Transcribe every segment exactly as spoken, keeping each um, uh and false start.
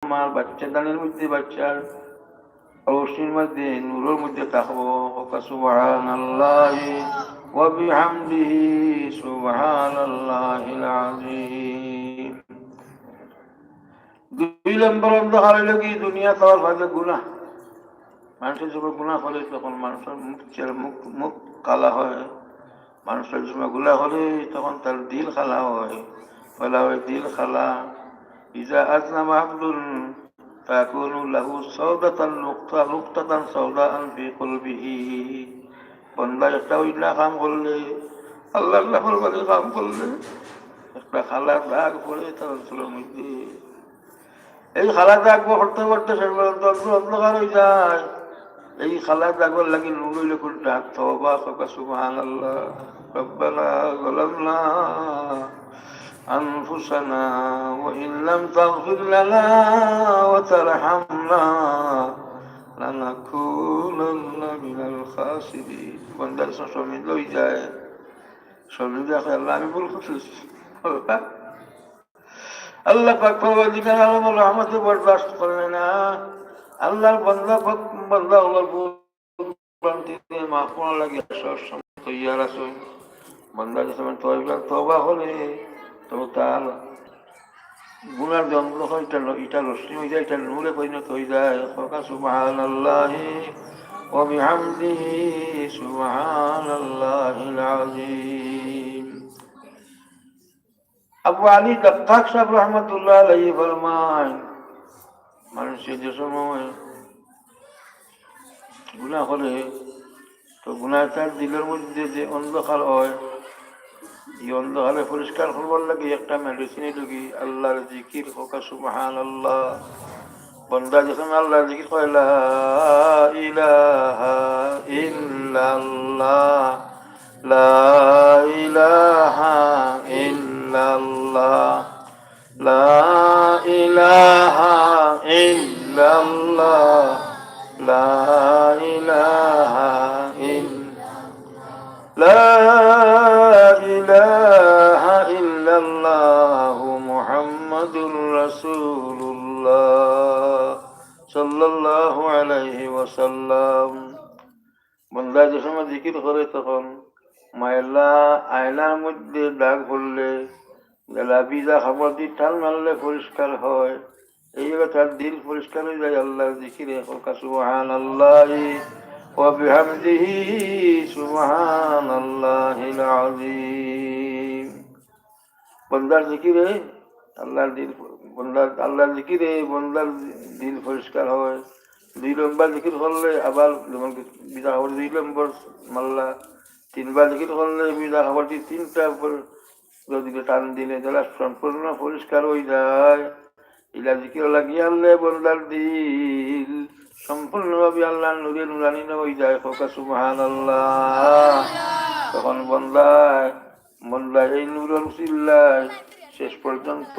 আমার বাচ্চাদানির মধ্যে বাচ্চার রশ্মির মধ্যে, নূরর মধ্যে থাকবো। কউক্কা সুবহানাল্লাহি ওয়া বিহামদিহি, সুবহানাল্লাহিল আযীম। দুই নম্বর অন্ধকার অইলো কি, দুনিয়াত আওয়ার বাদে গুনাহ। মানষে যখন গুনাহ করে, তখন মানষর মুখ, চেহারা, মুখ, মুখ কালা হয়। মানষে যখন গুনাহ করে, তখন তার দিল কালা হয়। পয়লা হয় দিল কালা। ইজা আযনাবা আবদুন তাকুনু লাহু সাওদাতান নুকতা-, নুকতাতান সাওদাআন ফি কলবিহি। বন্দা একটা অন্যায় কাম করলে, আল্লাহর নাফরমানি কাম করলে, একটা কালা দাগ পড়ে তার অন্তরর মধ্যে। এই কালা দাগ পড়তে পড়তে শেষ পর্যন্ত অন্ধ-, অন্ধকার অই যায়। এই কালা দাগর লাগি নূর অইলো কোনটা? তওবা, কউক্কা সুবহানাল্লাহ। রব্বানা যালামনা আনফুসানা ওয়া ইন লাম তাগফির লানা ওয়া তারহামনা লানাকুনান্না মিনাল খাসিরিন। বন্দার সব শর্মিন্দা অই যায়। শর্মিন্দা অয়, আল্লাহ, আমি ভুল করছি। আল্লাহ পাক পরওয়ারদিগার আলমর রহমতে বরদাস্ত করে না। আল্লাহর বন্দা পাক, বন্দা অকলর ভুল ভ্রান্তি মাফ করার লাগি সব সময় তৈয়ার আছে। বন্দা যে সময় তওবা, তওবা করে, তো তার গুনার যে অন্ধকার, ইটা, ইটা রশ্মি অই যায়, ইটা নূরে পরিণত অই যায়। কউক্কা সুবহানাল্লাহি ওয়া বিহামদিহি, সুবহানাল্লাহিল আযীম। আবু আলী দাক্কাক সাহেব রহমতুল্লাহ আলাইহি ফরমাইন, মানষে যে সময় গুনাহ করে, তো গুনাহ তার দিলর মধ্যে যে অন্ধকার অয়, ই অন্ধকারে পরিষ্কার করবার লাগি একটা medicine অইলো কি আল্লাহর জিকির, কউক্কা সুবহানাল্লাহ। বন্দা যখন আল্লাহর জিকির করে, লা ইলাহা ইল্লাল্লাহ, لا إله إلا الله، لا إله إلا الله، لا إله إلا، لا إله إلا الله محمد رسول الله صلى الله عليه وسلم। বন্দা যে সময় জিকির করে, তখন ময়লা আয়নার মধ্যে দাগ পড়লে, গেলা ভিজা কাপড় দি টান মারলে পরিষ্কার হয়। এইভাবে তার দিল পরিষ্কার অই যায় আল্লাহর জিকিরে। কউক্কা সুবহানাল্লাহি ওয়া বিহামদিহি, সুবহানাল্লাহিল আযীম। বন্দার জিকিরে আল্লাহর দিল, বন্দার, আল্লাহর জিকিরে বন্দার দিল পরিষ্কার হয়। দুই নম্বর জিকির করলে আবার যেমন কি ভিজা কাপড় দুই নম্বর মারলা, তিনবার জিকির করলে ভিজা কাপড় দি তিনটা উপর যদি টান দিলে, তাহলে সম্পূর্ণ পরিষ্কার অই যায়। ইলা জিকির লাগিয়া আনলে বন্দার দিল সম্পূর্ণভাবে আল্লাহর নূরে নুরানি অই যায়। কউক্কা সুবহানাল্লাহ। তখন বন্দায় বন্দায় এই নূরর উসিলায় শেষ পর্যন্ত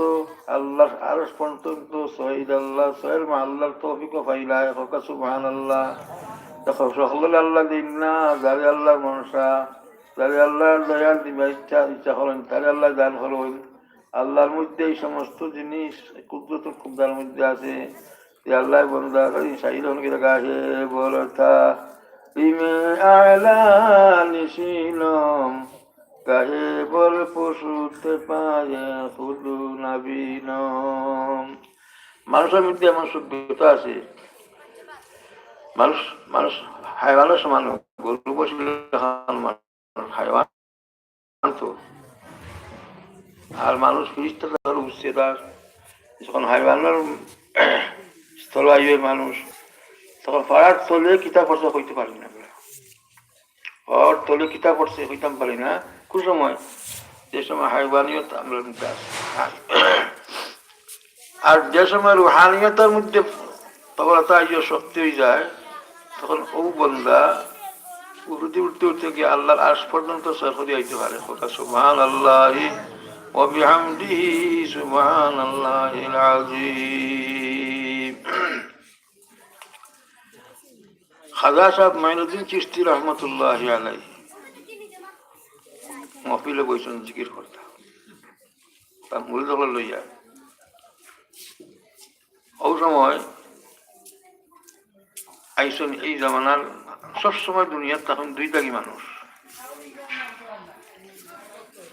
আল্লাহর আরশ পর্যন্ত ছয় আল্লাহ, ছয়র মা আল্লাহর তৌফিকও পাইলায়। কউক্কা সুবহানাল্লাহ। দেখো, সকলরে আল্লাহ দিন না, যারে আল্লাহর মনসা, যারে আল্লাহর দয়ার দিবা ইচ্ছা, ইচ্ছা করইন, তারে আল্লাহ দান করইন। আল্লাহর মধ্যে এই সমস্ত জিনিস কুদরতুল কুবরার মধ্যে আছে। যে আল্লাহ বন্দার এই সাইল হন গিয়ে গাহে বলতা, ইমে আলা নিশিলম, গায়েবর পশুতে পায়ে খুদু নাবিনম। মানুষর মধ্যে এমন সভ্যতা আছে, মানুষ, মানুষ হায়ওয়ানর সমান, গরু পশু লাখান মানুষ হায়ওয়ান তো। আর মানুষ ফিরিস্তা তার উচ্চে তার, যখন হায়ওয়ানর স্থল আইবে মানুষ, তখন পাড়ার তলে কিতা পড়ছে কইতে পারি না। ওর তলে কিতা পড়ছে কইতাম পারি না। কোন সময়? যে সময় হাইওয়ানিয়ত আমরার মধ্যে আছে। আর, আর যে সময় রুহানিয়তর মধ্যে প্রবলতা আইয়া শক্তি অই যায়, তখন ও বন্দা উঠতে উঠতে উঠতে গিয়া আল্লাহর আরশ পর্যন্ত সর করি আইতে পারে। কউক্কা সুবহানাল্লাহি ওয়া বিহামদিহি, সুবহানাল্লাহিল আযীম। খাজা সাহেব মঈনুদ্দিন চিশতি রহমতুল্লাহি আলাইহি মহফিলে বইছইন জিকির করতা। তার মুরিদ অকল লইয়া। অউ সময় আইছইন এই জামানার, সব সময় দুনিয়াত থাকইন দুই দাগি মানুষ,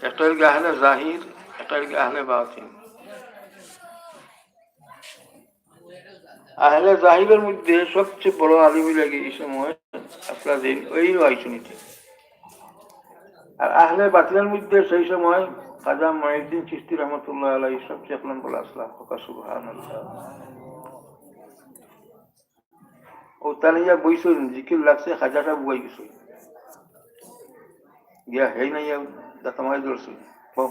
একটা অইল গি আহলে জাহির, একটা অইল গি আহলে বাতিন। আহলে জাহিরের মধ্যে সবচেয়ে বড় আলিম অইলা গি এই সময় আপনার দিন ওই আইছইন ইতে। আর আহলে বাতিনের মধ্যে সেই সময় খাজা মঈনুদ্দিন চিশতি রহমতুল্লাহ আলাইহি সবচেয়ে এক নম্বর আছলা। কউক্কা সুবহানাল্লাহ। অউ তাইন আইয়া বইছইন, জিকির লাগছে, খাজা সাব উবাই গেছইন। গিয়া হেইন আইয়া দাতা মারি ধরছইন। বউ,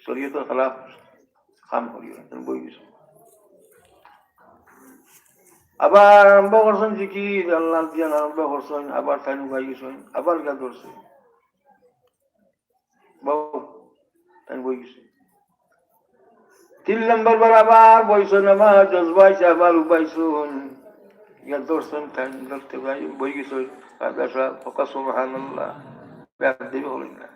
শরীয়তর খেলাফ কাম করিও না, তাইন বই গেছইন। আবার আরম্ভ করছইন জিকির, আল্লাহর ধিয়ান আরম্ভ করছইন, আবার তাইন উবাই গেছইন, আবার গিয়া ধরছইন। বউ, তাইন বই গেছইন। তিন নম্বর বার আবার বইছইন, আবার জজবা আইছে, আবার উবাইছইন। গিয়া ধরছইন, তাইন ধরতে ভাই বই গেছইন। খাজা সাব, কউক্কা সুবহানাল্লাহ। বেয়াদবি করইন না।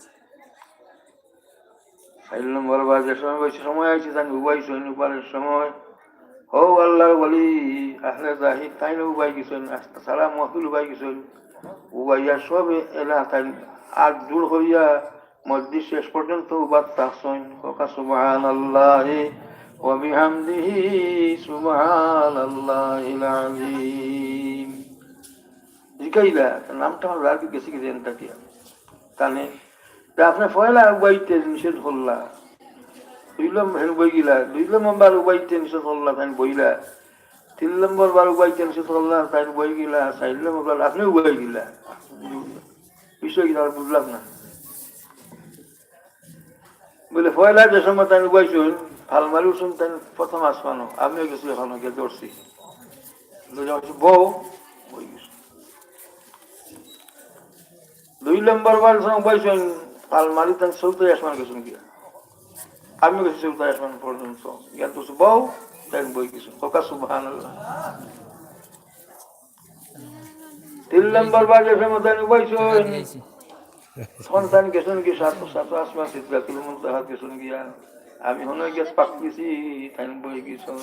চাইর নম্বর বার যে সময় বইছে, সময় আইছে, তাইন উবাইছইন, উবাইবার সময় হউ আল্লাহর ওলি আহলে জাহির তাইন উবাই গেছইন, সারা মহফিল উবাই গেছইন। উবাইয়া সব এলা তাইন আত জোড় করিয়া মজলিস শেষ পর্যন্ত উবাত থাকছইন। কউক্কা সুবহানাল্লাহি ওয়া বিহামদিহি, সুবহানাল্লাহিল আযীম। জিকাইলা, নামটা আমার রাগ গেছে কি জানি তাকিয়া। তানে, তে আপনে পয়লা উবাইতে নিষেধ করলা। দুই নম্বর, হেন বই গেলা। দুই নম্বর বার উবাইতে নিষেধ করলা, তাইন বইলা। তিন নম্বর বার উবাইতে নিষেধ করলা, তাইন বই গেলা। চাইর নম্বর বার আপনে উবাই গেলা। বিষয় কিতা বুঝলাম না। বলে, পয়লা যে সময় তাইন উবাইছইন, ফাল মারি উঠছইন, তাইন প্রথম আসমানো, আমিও গেছি অখানো, গিয়া ধরছি। ধরিয়া কইছি, বউ, বই গেছি। দুই নম্বর বার যখন উবাইছইন, ফাল মারি তাইন চৌদ্দ আসমান গেছইন গিয়া। আমিও গেছি চৌদ্দ আসমান পর্যন্ত। গিয়া ধরছি, বউ, তাইন বই গেছইন। কউক্কা সুবহানাল্লাহ। তিন নম্বর বার যে সময় তাইন উবাইছইন, তখন তাইন গেছইন গিয়া সাত, সাত আসমান সিদরাতুল মুনতাহাত গেছইন গিয়া। আমি হনো গিয়া পাক দিছি, তাইন বই গেছইন।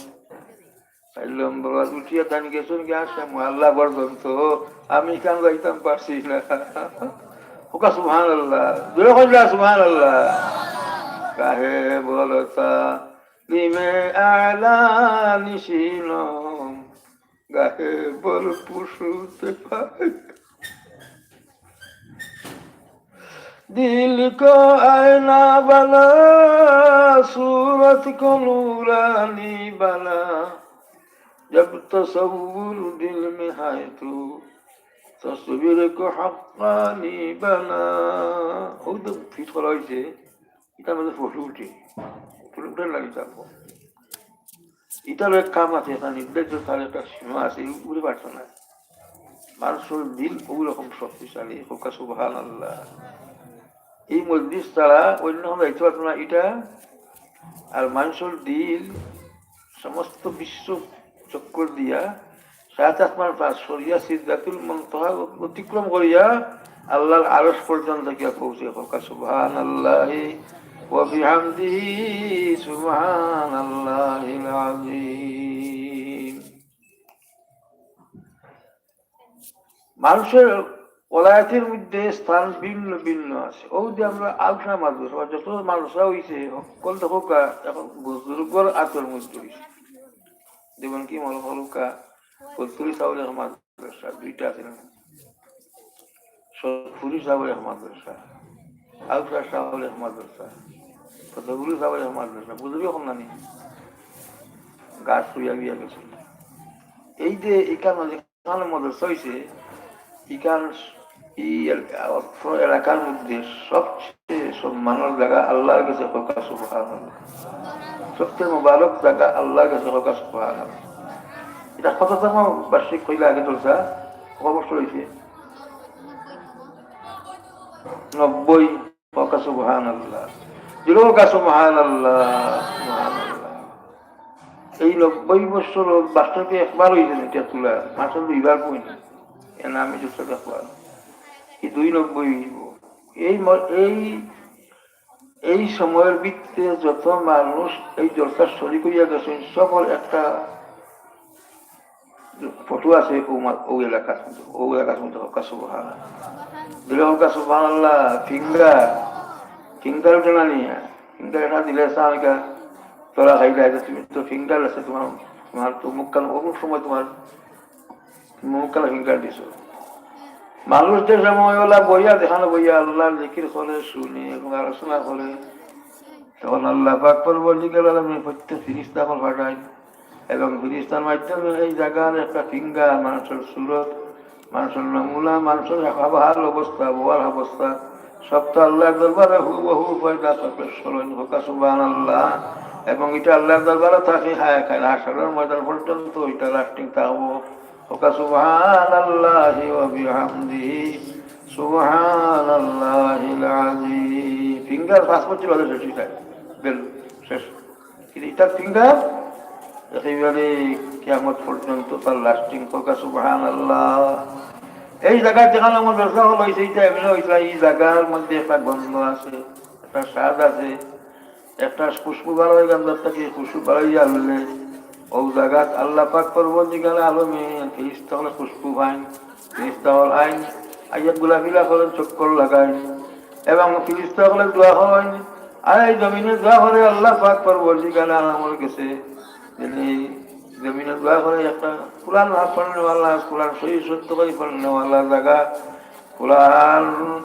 চাইর নম্বর বার উঠিয়া তাইন গেছইন গিয়া আরশে মুআল্লা পর্যন্ত। আমি ইখান যাইতাম পারছি না। কউক্কা সুবহানাল্লাহ। জোরে কইলা সুবহানাল্লাহ। কাহে বলতা লিমে আলা নিশিনম, গাহে বল পুষুতে পাই। দিল কো আয়না বানা, সুরত কো নুরানি বানা, জব তসব্বুর দিল মে হায় তু, তসবির কো হাক্কানি বানা। অউ তো ফিট করা অইছে। ইটার মধ্যে ফুল উঠে, ফুল উঠার লাগি থাকবো। ইটার এক কাম আছে, একটা নির্ধারিত তার একটা সীমা আছে, এই উপরে পারতো না। মানুষর দিল ওই রকম শক্তিশালী, কউক্কা সুবহানাল্লাহ। এই মজলিস ছাড়া অন্য কোনো যাইতে পারতো না। ইটা আর মানুষর দিল সমস্ত বিশ্ব চক্কর দিয়া সাত আসমান পার করিয়া সিদরাতুল মুনতাহা অতিক্রম করিয়া আল্লাহর আরশ পর্যন্ত গিয়া পৌঁছে। কউক্কা সুবহানাল্লাহি ওয়া বিহামদিহি, সুবহানাল্লাহিল আযীম। মানুষর ওলায়াতের মধ্যে স্থান ভিন্ন ভিন্ন আছে। অউ যে আমরা আলসা মাদ্রাসা, যত মাদ্রাসা অইছে, হক্কল দেখউক্কা এখন বুজুর্গর আতর মধ্যে অইছে। যেমন কি মনে করউক্কা, কলতুরি সাবর এক মাদ্রাসা, দুইটা আছে না? সৎপুরি সাবর এক মাদ্রাসা, আলসা সাবর এক মাদ্রাসা, কতগুলি সাবর এক মাদ্রাসা, বুঝবি এখন না নি? গাছ হইয়া গিয়া গেছে। এই যে এখানে যেখানে মাদ্রাসা হইছে, এখান, এই এল-, অত্র এলাকার মধ্যে সবচেয়ে সম্মানের জায়গা আল্লাহর কাছে, কউক্কা সুবহানাল্লাহ। সবচেয়ে মোবারক জায়গা আল্লাহর কাছে, কউক্কা সুবহানাল্লাহ। ইটা কততম বার্ষিক হইলে আগে চলছে? কত বছর হইছে? নব্বই। কউক্কা সুবহানাল্লাহ। জোরে কউক্কা সুবহানাল্লাহ, সুবহানাল্লাহ। এই নব্বই বছর বাস্তবে একবার হইছে না ইটা তুলা, মাসে দুইবার কই না। এর নামে দুশো একবার। এই দুই নব্বই হইব। এই ম-, এই, এই সময়র ভিতরে যত মানুষ এই জলসার শরিক অইয়া গেছইন, সবর একটা ফটো আছে ও মা-, ও এলাকার মধ্যে, ও এলাকার মধ্যে। হক্কা সুবহানাল্লাহ। দিলে হক্কা সুবহানাল্লাহ। Finger, finger উঠে না নিয়া, finger এটা দিলে সামনে ধরা খাইলা, এটা তুমি তো finger আছে তোমার, তোমার তো মুখখান অমুক সময় তোমার মুখখান finger দিছো। মানুষ যে সময় ওলা বইয়া, যেখানো বইয়া আল্লাহর জিকির করে, শুনে এবং আলোচনা করে, তখন আল্লাহ পাক পরবর্তীকালে আলমে প্রত্যেক ফিরিস্তা অকল পাঠায় এবং ফিরিস্তার মাধ্যমে এই জাগার একটা finger, মানুষর সুরত, মানুষর নমুনা, মানুষর হাল অবস্থা, বওয়ার অবস্থা, সবতা আল্লাহর দরবারে হুবহু পয়দা করে স্মরণ। হক্কা সুবহানাল্লাহ। এবং ইটা আল্লাহর দরবারে থাকে, হায় খায় হাশরর ময়দান পর্যন্ত ইটা lasting থাকবো। হক্কা সুবহানাল্লাহি ওয়া বিহামদিহি, সুবহানাল্লাহিল আযীম। Finger পাঁচ বছর বাদে শেষ অইযায়, গেল, শেষ। কিন্তু ইটার finger একেবারে কিয়ামত পর্যন্ত তার lasting। হক্কা সুবহানাল্লাহ। এই জাগাত যেখানো আমার ব্যবসা অইছে, ইটা এমনি অইছে, এই জাগার মধ্যে একটা গন্ধ আছে, একটা স্বাদ আছে, একটা খুশবু বার অয়, গন্ধর থাকি খুশবু বার অইয়া আইলে, ও জাগাত আল্লাহ পাক পরবর্তীকালে আলমে ফিরিস্তা অকলে খুশবু পাইন, ফিরিস্তা অকল আইন, আইয়া ঘুরাফিরা করেন, চক্কর লাগাইন, এবং ফিরিস্তা অকলে দোয়া করেন। আর এই জমিনে দোয়া করে আল্লাহ পাক পরবর্তীকালে আলমর গেছে, যিনি জমিনে দোয়া করে একটা কোরআন পড়নেওয়ালা, কোরআন সহি শুদ্ধ করি পড়নেওয়ালা জাগা, কোরআন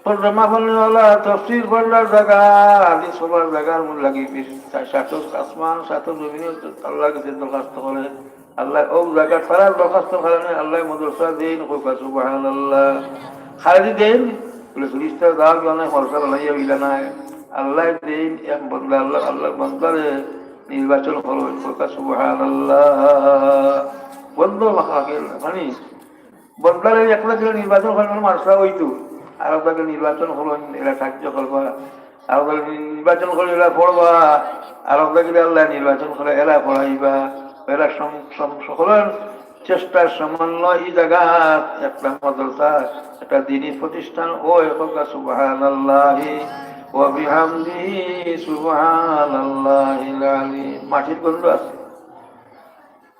তর্জমা করনেওয়ালা, তফসির পড়ার জাগা, হাদিস পড়ার জাগার মধ্যে লাগি, সাত আসমান, সাত জমিনে আল্লাহর কাছে দরখাস্ত করে। আল্লাহ ও জাগা তারার দরখাস্তর কারণে আল্লাহ মাদ্রাসা দেইন, হক্কা সুবহানাল্লাহ। খালি দেইন, বলে, ফিরিস্তা যাও, কেউ নাই, মাদ্রাসা বানাইয়া অইলা নায়। আল্লাহ দেইন, এক বন্দা, আল্লাহ, আল্লাহর বন্দারে নির্বাচন করইন, হক্কা সুবহানাল্লাহ। বন্ধ মাখা, মানে, বন্দারে একলা দিলে নির্বাচন করইন, মানে মাদ্রাসা অইতো। আর একলা দিলে নির্বাচন করইন, এরা সাহায্য করবা। আর একলা দিলে নির্বাচন করে এরা পড়বা। আর একলা দিলে আল্লাহ নির্বাচন করে এরা পড়াইবা। এরা সম-, সম-, সকলের চেষ্টার সমন্বয় এই জাগাত একটা মাদ্রাসা, একটা দ্বীনি প্রতিষ্ঠান। ও হক্কা সুবহানাল্লাহি ওয়া বিহামদিহি, সুবহানাল্লাহিল আযীম। মাটির গন্ধ আছে।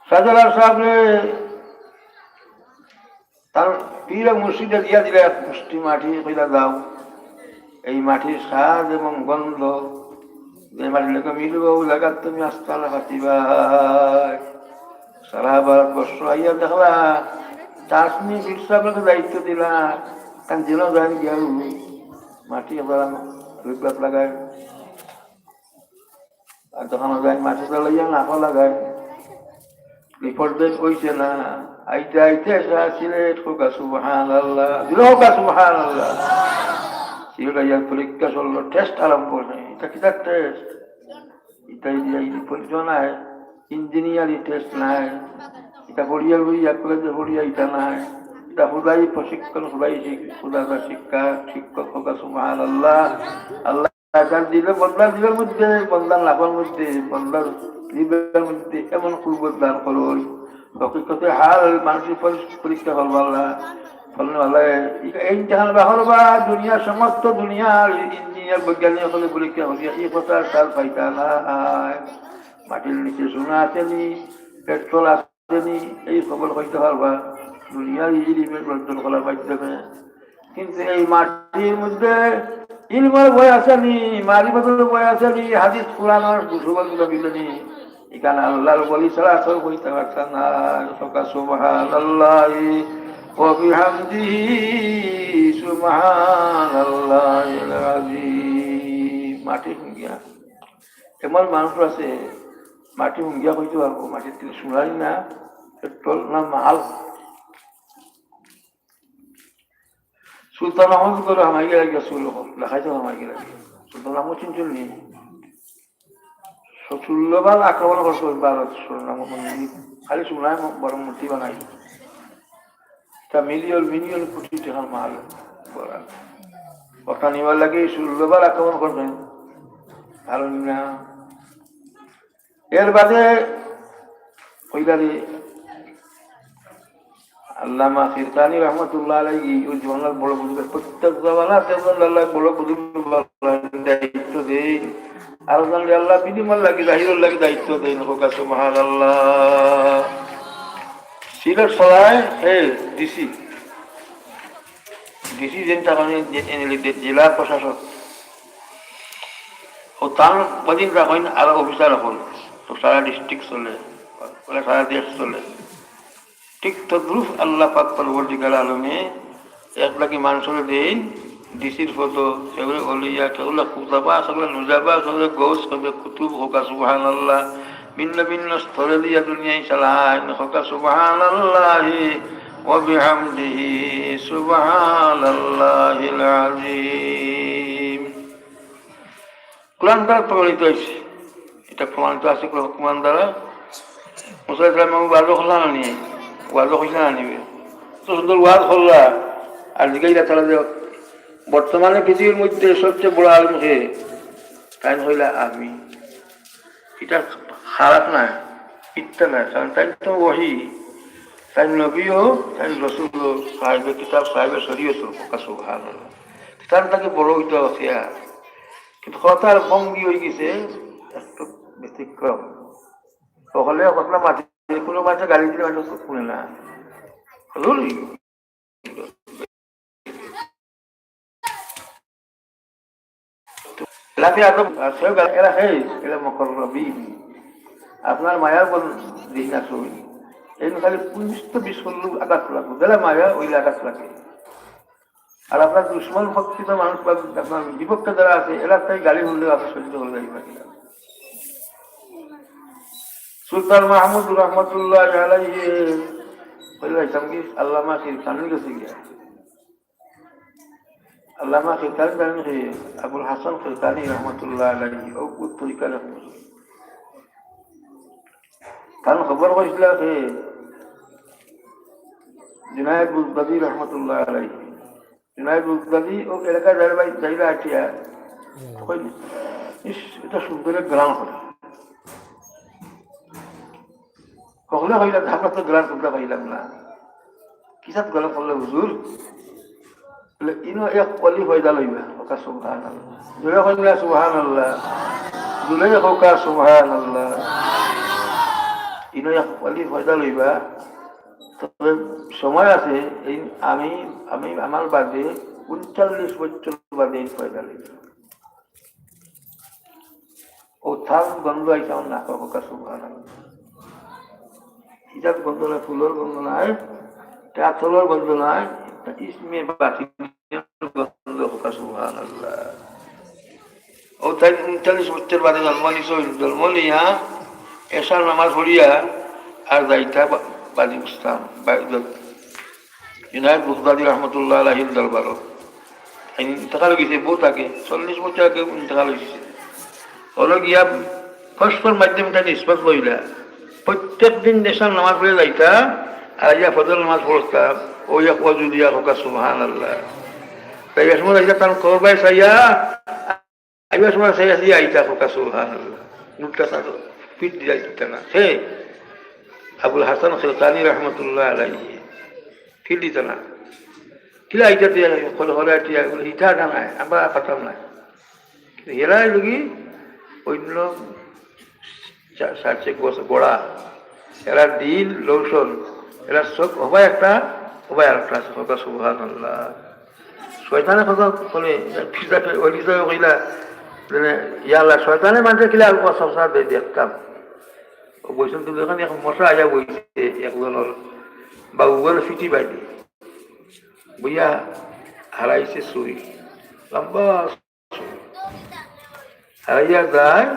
শাহজালাল সাহেবরে তার পীর মুর্শিদে দিয়া দিলা এক মুষ্টি মাটি, কইলা, "যাও, এই মাটির স্বাদ এবং গন্ধ যে মাটির লগে মিলবো, ও জাগাত তুমি আস্তানা পাতিবায়।" সারা ভারতবর্ষ আইয়া দেখলা, চাষনি পীর সাহেবরে দায়িত্ব দিলা, কারণ যেন যাইন গিয়া মাটি আবার রুগলাত লাগায়। আর যখন যাই মাটি চালাইয়া নাফা লাগায়, বিপদ দিন অইছে না। আইতে আইতে সারা সিলেট, হক্কা সুবহানাল্লাহ, দিল হক্কা সুবহানাল্লাহ। সিলেট আইয়া পরীক্ষা চললো, test আরম্ভ অইছে। ইটা কিতা test? ইটা ইঞ্জিনিয়ারিং পড়িয়া নাই, ইঞ্জিনিয়ারিং test নাই। ইটা পড়িয়া পড়িয়া, কলেজে পড়িয়া ইটা নাই। ইটা হুদাই প্রশিক্ষণ, হুদাই শিক-, হুদাই শিক্ষা, শিক্ষক হক্কা সুবহানাল্লাহ। আল্লাহ তার দিলে বন্দার দিলের মধ্যে, বন্দার লাভের মধ্যে, বন্দার দিলের মধ্যে এমন কুরবত দান করইন। হকিকতে হাল মানুষের পরি-, পরীক্ষা করবা আল্লাহ। বললেন আল্লাহ, এই ইমতিহান বাহর বা দুনিয়ার সমস্ত দুনিয়ার ইঞ্জিনিয়ার বৈজ্ঞানিক হলে পরীক্ষা করিয়া এই কথা আর তার পাইতা না। মাটির নিচে সোনা আছেনি, পেট্রোল আছে নি, এই খবর কইতা পারবা দুনিয়ার ইলিমের অর্জন করার মাধ্যমে। কিন্তু এই মাটির মধ্যে ইলমর বই আছে নি, মারিফতর বই আছে নি, হাদিস কোরআনর সুবল গুলো মিলে নি, ইখান আল্লাহর ওলি ছাড়া কেউ কইতা পারতা না। হক্কা সুবহানাল্লাহি ওয়া বিহামদিহি, সুবহানাল্লাহিল আযীম। মাটি হুঙ্গিয়া এমন মানুষ আছে, মাটি হুঙ্গিয়া কইতা পারবো, মাটির তিল সোনালি না, পেট্রোল না মাল। সুলতান আহমদ করে হামাই গেলে গিয়া চুল হল, দেখাইতে হামাই গেলে গিয়া। সুলতান আহমদ চিনছেন নি? ষোলো বার আক্রমণ করছে ওই ভারত, সোনার মতো মন্দির। খালি সোনায় ম-, বড় মূর্তি বানাই। তা মিলিয়ন মিলিয়ন কোটি টাকার মাল বড়। ওটা নিবার লাগি ষোলো বার আক্রমণ করছেন। ভালো না। এর বাদে কইলা রে, আল্লামা খিরকানি রহমতুল্লাহ আলাইহি ওই জমানার বড় বুজুর্গ, প্রত্যেক জমানাত একজন আল্লাহ বড় বুজুর্গ বানাইবার দায়িত্ব দেইন। আর একজন আল্লাহ বিনিময় লাগি, জাহিরর লাগি দায়িত্ব দেইন। কউক্কা সুবহানাল্লাহ। সিলেট সরাই, হে, ডিসি। ডিসি যেন তখন যে, যে, জেলা প্রশাসক। ও তান অধীন রাখইন আরো অফিসার অকল। তো সারা ডিস্ট্রিক্ট চলে, বলে সারা দেশ চলে। ঠিক তদ্রূপ আল্লাহ পাক পরওয়ারদিগার আলমে এক লাগি মানষরে দেইন ডিসির পদ, কেউরে অলিয়া, কেউরে কুতাবা, কেউরে নুজাবা, কেউরে গৌস, কেউরে কুতুব। কউক্কা সুবহানাল্লাহ। ভিন্ন ভিন্ন স্তরে দিয়া দুনিয়ায় চালাইন। কউক্কা সুবহানাল্লাহি ওয়া বিহামদিহি, সুবহানাল্লাহিল আযীম। কোরআন দ্বারা প্রমাণিত হয়েছে, এটা প্রমাণিত আছে কোরআন দ্বারা। মুসা আলাইহিস সালাম ওয়াজও করলা না নি, ওয়াজও করলা না নিবে। তো সুন্দর ওয়াজ করলা, আর জিজ্ঞাসা তারা যে বর্তমানে পৃথিবীর মধ্যে সবচেয়ে বড় আলম কে, তাইন কইলা আমি। এটা খারাপ না, ইচ্ছা না, কারণ তাইন তো ওহি, তাইন নবীও, তাইন রসুলও, সাহেবে কিতাব, সাহেবে শরীয়তও। কউক্কা সুবহানাল্লাহ। তান থাকি বড় হইতে হচ্ছে আর। কিন্তু কথার ভঙ্গি হয়ে গেছে একটু ব্যতিক্রম। সকলে কথা মাঝে কোনো মাঝে গালি দিলে হয়তো শুনে না। হুজুর, লাফি আদম, আর সে গাল-, এরা হে, এরা মুকাররাবিন। আপনার মায়ার বল দিন না শুনি। এই খালি উনিশ তো বিশ করলেও আঘাত লাগবে। যারা মায়া, ওই আঘাত লাগে। আর আপনার দুশমন প্রকৃত মানুষ বা আপনার বিপক্ষে যারা আছে, এরা তাই গালি হলেও আপনি সহ্য করে যাইবেন। সুলতান মাহমুদ রহমতুল্লাহ আলাইহি কইলা, "ইসলাম কি আল্লামা খিরকানির গেছে গিয়া?" আল্লামা খিরকানি জানেন কি? আবুল হাসান খিরকানি রহমতুল্লাহ আলাইহি, ও তরিকা রহমতুল্লাহ। তান খবর কইছিলা যে জুনায়েদ বুগদাদি রহমতুল্লাহ আলাইহি। জুনায়েদ বুগদাদি ও এলাকা যাইরা ভাই, যাইরা আটিয়া, হুম। কই, "ইস, এটা সুন্দর এক গ্রাম হবে।" হকলে কইলা, "আমরা তো গ্রাম শুনতে পাইলাম না।" "কিসাত গ্রাম করলে হুজুর?" বলে, "ইনো এক অলি পয়দা লইবা।" কউক্কা সুবহানাল্লাহ। জোরে কইলা সুবহানাল্লাহ। জোরে কউক্কা সুবহানাল্লাহ। "ইনো এক অলি পয়দা লইবা।" তবে সময় আছে, এই আমি, আমি আমার বাদে ঊনচল্লিশ বছর বাদে এই পয়দা লইছে। ও তার গন্ধ আইছে আমার নাকো, কউক্কা সুবহানাল্লাহ। ইটার গন্ধ নাই, ফুলর গন্ধ নাই, আতরর গন্ধ নাই, ইসমে বাতিনর গন্ধ, কউক্কা সুবহানাল্লাহ। ও তাইন ঊনচল্লিশ বছর বাদে জন্ম নিছইন, জন্ম নিয়া এশার নামাজ পড়িয়া আর যাইতা বা-, বাড়ি বুঝতাম, বা-, জুনায়েদ বুগদাদি রহমতুল্লাহ আলাইহির দরবারো। ইন্তেকাল হইছে বহুত আগে, চল্লিশ বছর আগে ইন্তেকাল হইছে। ওরা গিয়া ফসফর মাধ্যমে তাই নিষ্পাত লইলা। প্রত্যেক দিন এশার নামাজ পড়ে যাইতা, আর ইয়া ফজর নামাজ পড়তা, ও ইয়া কওয়া যদি ইয়া কউক্কা সুবহানাল্লাহ। তাই এক সময় যাইতা তার কবর বায় চাইয়া, আইবার সময় চাইয়া চাইয়া আইতা, কউক্কা সুবহানাল্লাহ। মুখটা তার পিঠ দিয়া দিতা না। হে, আবুল হাসান খিলকানি রহমতুল্লাহ আলাইহি, পিঠ দিতা না। কিলা আইতা দিয়া, খোলা খোলা আইতা, বলে, "ইটা না নাই, আমরা পাতাম নাই।" কিন্তু এরা এগুলি অন্য চা-, চার চেক বছর গোড়া। এরা দিল, লোশন, এরা চোখ হবায় একটা, হবায় আর একটা আছে, কউক্কা সুবহানাল্লাহ। শয়তানে কথা বলে, ফিরতে ওই নিজে কইলা, মানে, "ইয়া আল্লাহ, শয়তানে মানষে কিলা অসংসার দেয় দেখতাম।" ও বলছেন, "তুমি যখন এক মশা আইয়া বইছে, একজনের বাবু বলে ফিটি বাইরে, বইয়া হারাইছে চুরি, লম্বা হারাইয়া যায়,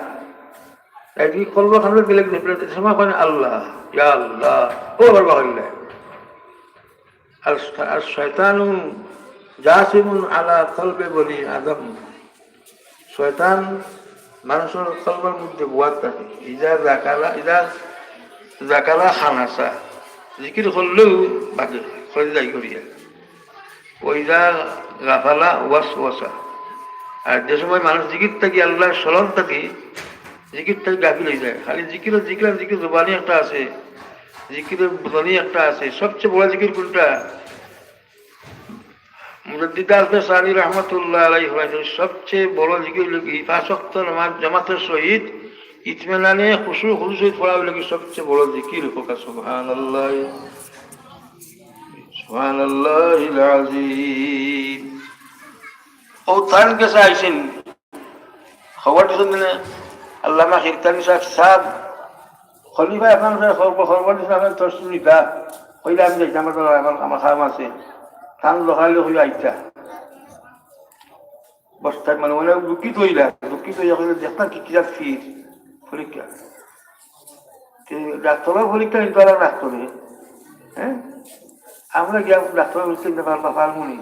একদিন কলব খানলো গেলে গেলে সময় করেন আল্লাহ, ইয়া আল্লাহ, ও আবার বাহারিল্লাহ।" আর, আর শয়তানুন জাসিমুন আলা কলবে বনি আদম। শয়তান মানুষের কলবের মধ্যে বওয়াত থাকে। ইজা জাকালা, ইজা জাকালা খানাসা। জিকির করলেও বাকি করে যাই করিয়া। ওইজা গাফালা ওয়াসওয়াসা। আর যে সময় মানুষ জিকির থাকি, আল্লাহর স্মরণ থাকি, জিকির থাকি গাফিল হয়ে যায়। খালি জিকির, জিকির, জিকির জবানি একটা আছে, জিকিরের ধনী একটা আছে। সবচেয়ে বড় জিকির কোনটা? মুজাদ্দিদ আলফে সানি রহমতুল্লাহ আলাইহি ফরমাইছইন, সবচেয়ে বড় জিকির অইলো কি, পাঁচ ওয়াক্ত নামাজ জামাতের সহিত ইতমিনানে খুশু খুজুর সহিত পড়া অইলো কি সবচেয়ে বড় জিকির। কউক্কা সুবহানাল্লাহ, সুবহানাল্লাহিল আযীম। অউ তান গেছে আইছইন, খবর দিছইন মানে আল্লামা হিরকানি সাহেব, সাহেব, খলিফা এখন সাহেব খবর, খবর দিছইন, আপনার তশরিফ নিতা। কইলা, "আমি যাইতাম, আমার, আমার, আমার কাম আছে।" তান লগে লগে কইলা, "আইতা।" বস্তায় মানে অনেক দুঃখিত অইলা, দুঃখিত অইয়া কইলা, "দেখতা কি কিতা ফির পরীক্ষা।" তে ডাক্তারও পরীক্ষা নিতে পারে ডাক্তারে, হ্যাঁ? আমরা গিয়া ডাক্তার পরীক্ষা নিতে পারবা, পারমু নি?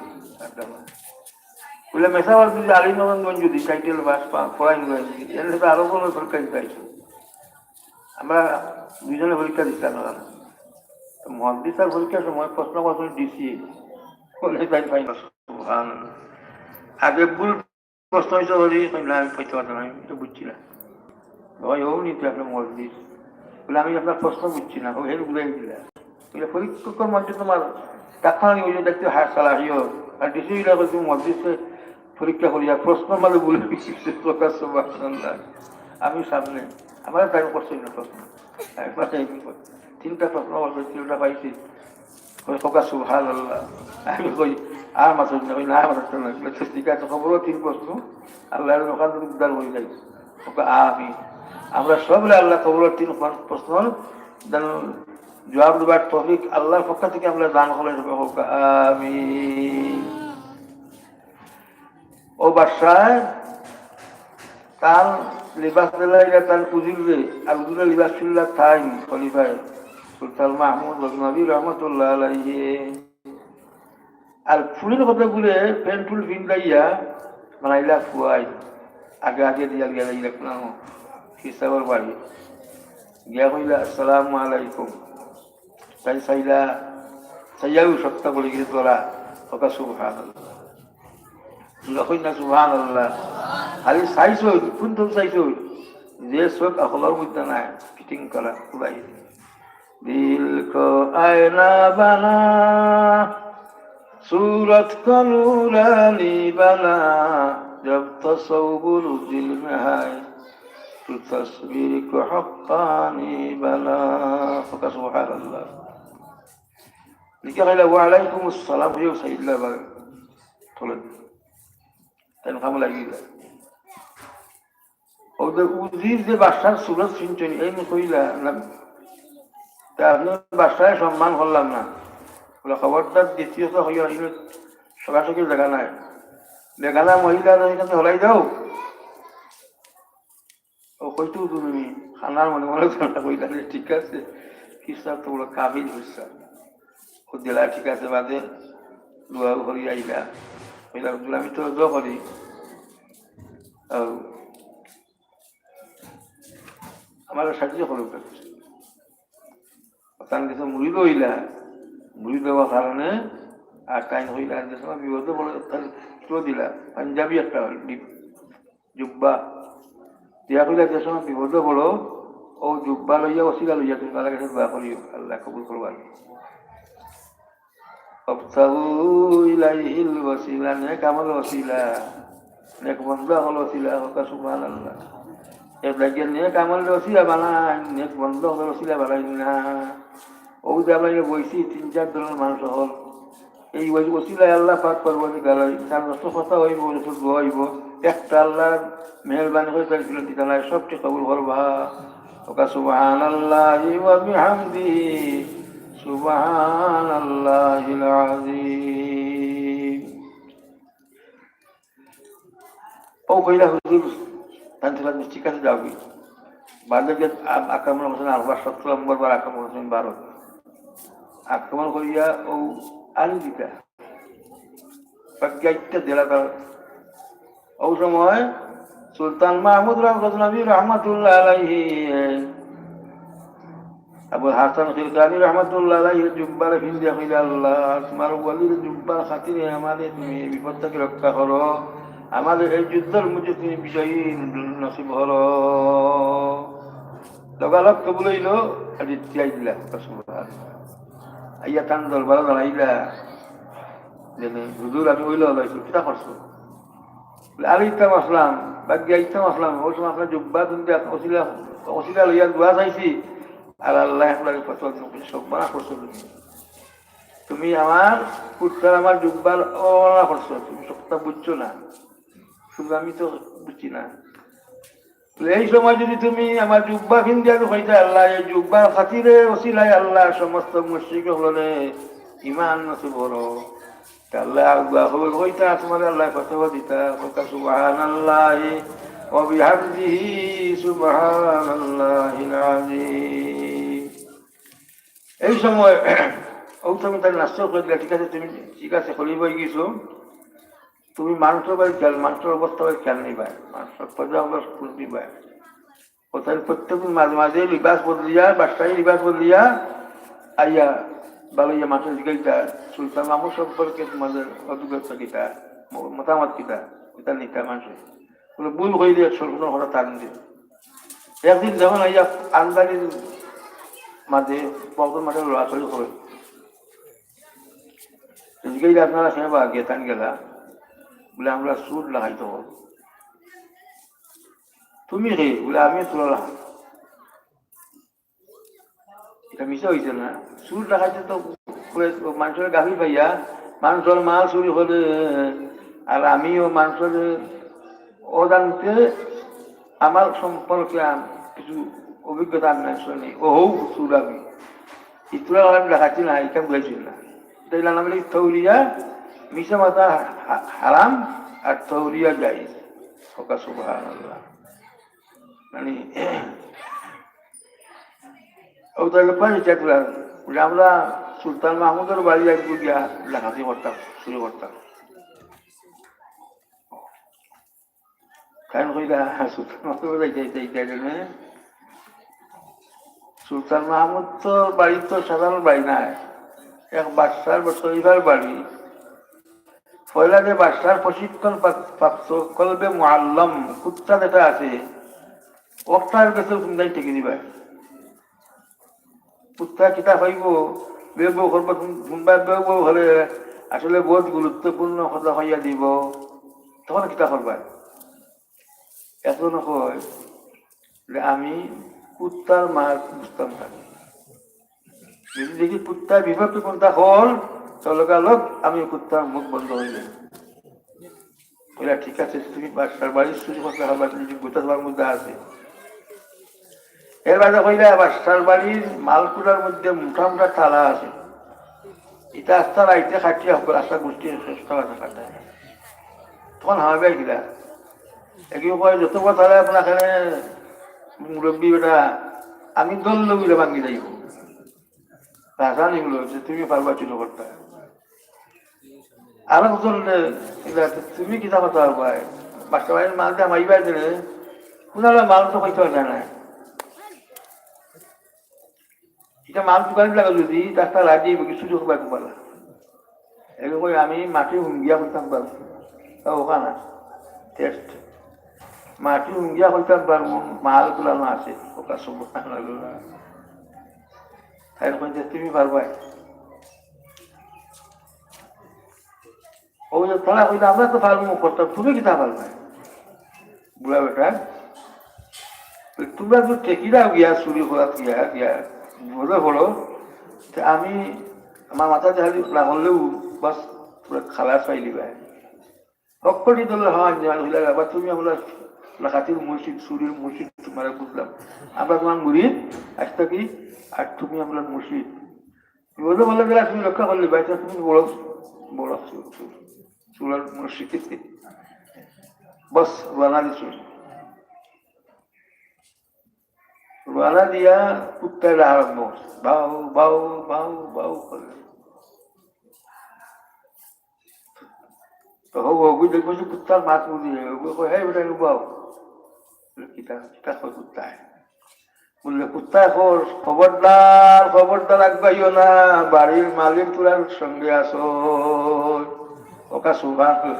বলে, "মেসাবার যদি আলিমগঞ্জ যদি টাইটেল পাস পা-, পড়াই নিবে, এর সাথে আরো কোনো পরীক্ষা দিতে আইসো।" আমরা দুইজনে পরীক্ষা দিতাম না। তো মহাদ্দিস আর পরীক্ষার সময় প্রশ্ন করছেন ডিসি, বলে, "তাই পাই না।" সুবহানাল্লাহ। আগে ভুল প্রশ্ন হইতে পারি, কই, "না, আমি পড়তে পারতাম না, আমি তো বুঝছি না।" ভাই, ও নি তো আপনার মহাদ্দিস। বলে, "আমি আপনার প্রশ্ন বুঝছি না, ও হেন ঘুরাই দিলা।" বলে, "পরীক্ষক মঞ্চে তোমার ডাক্তার ওই যে দেখতে হায় সালাহিও, আর ডিসি ইলা কই তুমি মহাদ্দিসে পরীক্ষা করিয়া প্রশ্ন মানে ভুল হয়েছে।" সুবহানাল্লাহ। আমি সামনে, আমার টাইম করছি না প্রশ্ন। আমি মানে তিনটা প্রশ্ন করছি, তিনটা পাইছি। কই, "কউক্কা সুবহানাল্লাহ।" আমি কই, "আর মাতইন না।" কই, "না, আর মাতইন না।" বলে, "তো ঠিক আছে, কবরও তিন প্রশ্ন, আল্লাহ ওখান থেকে উদ্ধার হয়ে যাই।" কউক্কা আমিন। আমরা সবরে আল্লাহ কবরর তিন প্রশ্ন যেন জবাব দেবার তৌফিক আল্লাহর পক্ষ থেকে আমরা দান করেন, সবাই কউক্কা আমিন। ও বাদশায় তার লিবাস দিলাইলা তার উজিররে, আর উজিরর লিবাস ছিলা তাইন খলিফায় সুলতান মাহমুদ গজনবী রহমতুল্লাহ আলাইহি। আর ফুলের কথা বলে প্যান্টুল ফিন্দাইয়া বানাইলা ফুয়াই, আগে আগে দিয়া গিয়া লাগিলা কুনানো হিসাবর বাড়ি গিয়া কইলা, "আসসালামু আলাইকুম।" তাই চাইলা, চাইয়াও সত্তা বলে গিয়ে ধরা, কউক্কা সুবহানাল্লাহ। তোমরা কই না সুবহানাল্লাহ? খালি চাইছইন, কোন তো চাইছইন? যে চোখ আকলর মধ্যে নাই, ফিটিং করা, খুলাই। دل کو آئینہ بنا، صورت کو نورانی بنا، جب تصور دل میں ہے، تو تصویر کو حقانی بنا۔ কউক্কা সুবহানাল্লাহ। লিখে খাইলা, "ওয়ালাইকুম আসসালাম", হইয়াও সাইডলা বার তোলে। তাই খাম লাগিলা। ও যে উজির যে বাদশার সুরত শুনছেন, এই কইলা, না, তা আপনি বাদশায় সম্মান করলাম না। বলে, "খবরদার দ্বিতীয়ত হইয়া হইলে সরাসরি জায়গা নাই। বেগানা মহিলা নয়, এখানে হলাই দাও।" ও কইতো তুমি খানার মনে মনে খানা কইলা যে, "ঠিক আছে।" কিসা তো বড় কাবিল হইছে। ও দিলা, "ঠিক আছে", বাদে দোয়া করি আইলা। কইলা, "হুজুর, আমি তো দোয়া করি। আর আমার সাহায্য করো।" তার কাছে মুরিদ হইলা, মুরিদ হওয়ার কারণে আর তাই হইলা, যে সময় বিপদে পড়ে, তার তো দিলা, পাঞ্জাবি একটা জুব্বা। দিয়া কইলা, "যে সময় বিপদে পড়ো, ও জুব্বা লইয়া, ওসিলা লইয়া তুমি তার কাছে দোয়া করিও, আল্লাহ কবুল করবা।" "ওয়াবতাগু ইলাইহিল ওয়াসিলা", নেক আমল ওসিলা, নেক বন্দা হলো ওসিলা, কউক্কা সুবহানাল্লাহ। এর লাগিয়া নেক আমল ওসিলা বানাই, নেক বন্দা হলো ওসিলা বানাই না। ও যে আমরা বইছি তিন চার ধরনের মানুষ হল, এই ওই ওসিলায় আল্লাহ পাক পরবর্তীকালে তার যত কথা হইব, যত দোয়া হইব, একটা আল্লাহর মেহেরবানি করে তার ফিরত দিতে নাই, সবটি কবুল করবা। কউক্কা সুবহানাল্লাহি ওয়া বিহামদিহি, সুবহানাল্লাহিল আযীম। ও কইলা, "হুজুর, তানতে পারবে, ঠিক আছে, যাওগি।" বাদে যে আ-, আক্রমণ করছেন, আরবার সতেরো নম্বর বার আক্রমণ করছেন ভারত। আক্রমণ করিয়া ও আনি দিতা। বাকি একটা জেলা তার। ও সময় সুলতান মাহমুদ রাম গজনবী রহমতুল্লাহ আলাইহি আবুল হাসান খিলকানি রহমতুল্লাহ আলাইহি জুব্বার ফিন্দিয়া কইলা, "আল্লাহ, তোমার ওয়ালির জুব্বার খাতিরে আমারে তুমি এই বিপদ থেকে রক্ষা করো, আমারে এই যুদ্ধর মধ্যে তুমি বিজয়ী নসিব করো।" লগালগ কবুল অইলো, আর ইত্যাদি দিলা। আইয়া তান দরবারো দাঁড়াইলা, যে, "হুজুর, আমি অইলো, অইলো, কিতা করছো?" বলে, "আরে ইতাম আসলাম, বাদ দিয়া ইতাম আসলাম, অউ সময় আপনার জুব্বা তুলতে ওসিলা, ওসিলা লইয়া দোয়া চাইছি, আর আল্লায় আপনার ফতোয়া দিছে, সব মানা করছো তুমি। তুমি আমার পুত্র, আমার জুব্বার অবমাননা করছো, তুমি সবটা বুঝছো না, শুধু আমি তো বুঝছি না।" বলে, "এই সময় যদি তুমি আমার জুব্বা ফিন্দিয়া কইতা, 'আল্লাহ, এই জুব্বার খাতিরে ওসিলায় আল্লাহ সমস্ত মুশরিক অকলরে ইমান নসিব করো,' তে আল্লায় আগুয়া খবর কইতা, তোমারে আল্লায় ফতোয়া দিতা, কইতা, সুবহানাল্লাহি ওয়া বিহামদিহি, সুবহানাল্লাহিল আযীম।" এই সময় অউ সময় তার নাস্তা করে দিলা, "ঠিক আছে, তুমি ঠিক আছে, খলিফা অই গেছো, তুমি মানুষর বাড়ি খেয়াল, মানুষর অবস্থা বাড়ি খেয়াল নিবায়, মানুষর প্রজা অবস্থা নিবায়।" ও তাহলে প্রত্যেকদিন মাঝে মাঝে লিবাস বদলিয়া, বাদশাহী লিবাস বদলিয়া আইয়া বালাইয়া মানুষরে জিগাইতা, "সুলতান মাহমুদ সম্পর্কে তোমাদের অভিজ্ঞতা কিতা, ম-, মতামত কিতা, কিতা নিতা মানুষে?" বলে, "ভুল কইলে একশো রকম কথা টান দে।" একদিন যখন আইয়া আমদানির মাঝে বক্তর মাঝে লড়াচড়ি করে, জিগাইলে, "আপনারা কেবা গেতান গেলা?" বলে, "আমরা চুর ডাকাইত অই।" "তুমি কে?" বলে, "আমি চুর ডাকাইত।" ইটা মিছা অইছে না? চুর ডাকাইতে তো পুরা মানুষর গাফিল পাইয়া, মানুষর মাল চুরি করে, আর আমিও মানুষর অজান্তে আমার সম্পর্কে আম-, কিছু অভিজ্ঞতা আমি নাই শুনি। ও হৌ চুর আমি। ইতুরা আমি ডাকাইছি না, ইটা বুঝাইছি না। ইটা ইলা নাম হইল তৌরিয়া, মিছা মাতা হা-, হারাম, আর তৌরিয়া জায়েজ। ওকা সুবহানাল্লাহ। মানে, ও তাহলে পানি চেক করে, বলে, "আমরা সুলতান মাহমুদর বাড়ি একটু গিয়া ডাকাতি করতাম, চুরি করতাম।" কারণ কইলা, "হ্যাঁ, সুলতান মাহমুদ যাইতে, যাইতে, যাইতে, যাইতে, হ্যাঁ?" সুলতান মাহমুদ তো বাড়ি তো সাধারণ বাড়ি নাই, এক বাদশার বা শরীফার বাড়ি। পয়লা যে বাদশার প্রশিক্ষণ প্রাপ-, প্রাপ্ত কলবে মুআল্লাম কুত্তা যেটা আছে, ওটার কাছে তুমি যাই ঠেকে দিবা। কুত্তা কিতা কইব, বেউ বেউ করব, শুন-, শুনবা বেউ বেউ হলে আসলে বহুত গুরুত্বপূর্ণ কথা কইয়া দিব, তখন কিতা করবা? এখন কয় যে আমি কুত্তার মাত বুঝতাম না। যদি দেখি কুত্তার বিপক্ষে কোনটা কর, তো লগালগ আমি কুত্তার মুখ বন্ধ হয়ে যায়। বলে, "ঠিক আছে, তুমি বাদশার বাড়ির চুরি করতে হবে, তুমি যোগ্যতা তোমার মধ্যে আছে।" এর বাদে কইলা, "বাদশার বাড়ির মালকুড়ার মধ্যে মোটা মোটা তালা আছে, এটা আস্তা রাইতে খাটিয়া হবে, আস্তা গোষ্ঠীর চেষ্টা আছে খাটায়।" তখন হামাইবা কিলা? একই কয়, "যত বড় তালা আপনার এখানে মুরব্বী বেটা, আমি দল লবিলে ভাঙ্গি যাইব।" রাজা নিগুলো যে তুমি পারবা চুরি করতে। আর একজন, এ, এগুলা তো তুমি কিতা কথা পারবা? বাদশা বাড়ির মাল দিয়ে হামাইবা দিলে, কুনালা মাল তো কইতে পারবে না। এটা মাল দোকানে লাগে যদি, তার তার রাজি হবে কি চুরি করবা কুনালা। এরকম করে আমি মাটি হুঙ্গিয়া করতাম পারবো। তা ওখানে টেস্ট। মাটি হুঙ্গিয়া করতাম পারবো, মাল গুলা না আছে। ওটা সুবহানাল্লাহ। তাই কইতে তুমি পারবায়। ও যে তারা কইলে, "আমরা তো পারবো করতাম, তুমি কিতা পারবায়?" বুড়া বেটা, "তোমরা তো ঠেকি দাও গিয়া, চুরি করা গিয়া, গিয়া, বলে বলো, তে আমি, আমার মাথা দেখালি না করলেও বাস, তোমরা খালাস পাইলি ভাই।" হক্কটি দলের হওয়া নিয়ে হইলে, "আবার তুমি আমরা ডাকাতির মুর্শিদ, চুরির মুর্শিদ, তোমার বুঝলাম। আমরা তোমার মুরিদ, আজ থাকি, আর তুমি আমরা মুর্শিদ।" বলতে বলতে গেলে তুমি রক্ষা করলে, ভাই, তুমি বড়, বড় চুর, চুর, চুরের মুর্শিদ। বাস, রওয়ানা দিছে। রওয়ানা দিয়া কুত্তায় আরম্ভ করছে। বাউ, বাউ, বাউ, বাউ করে। তো হবু, হবু দেখবো যে কুত্তার মাত বুঝি যায়। হবু কয়, "হেই বেটা, হবু আও।" বলে, "কিতা, কিতা কয় কুত্তায়?" বললে, "কুত্তায় কয়, খবরদার, খবরদার আগুয়াইও না, বাড়ির মালিক তোরার সঙ্গে আছো।" ওকা সুভাগ।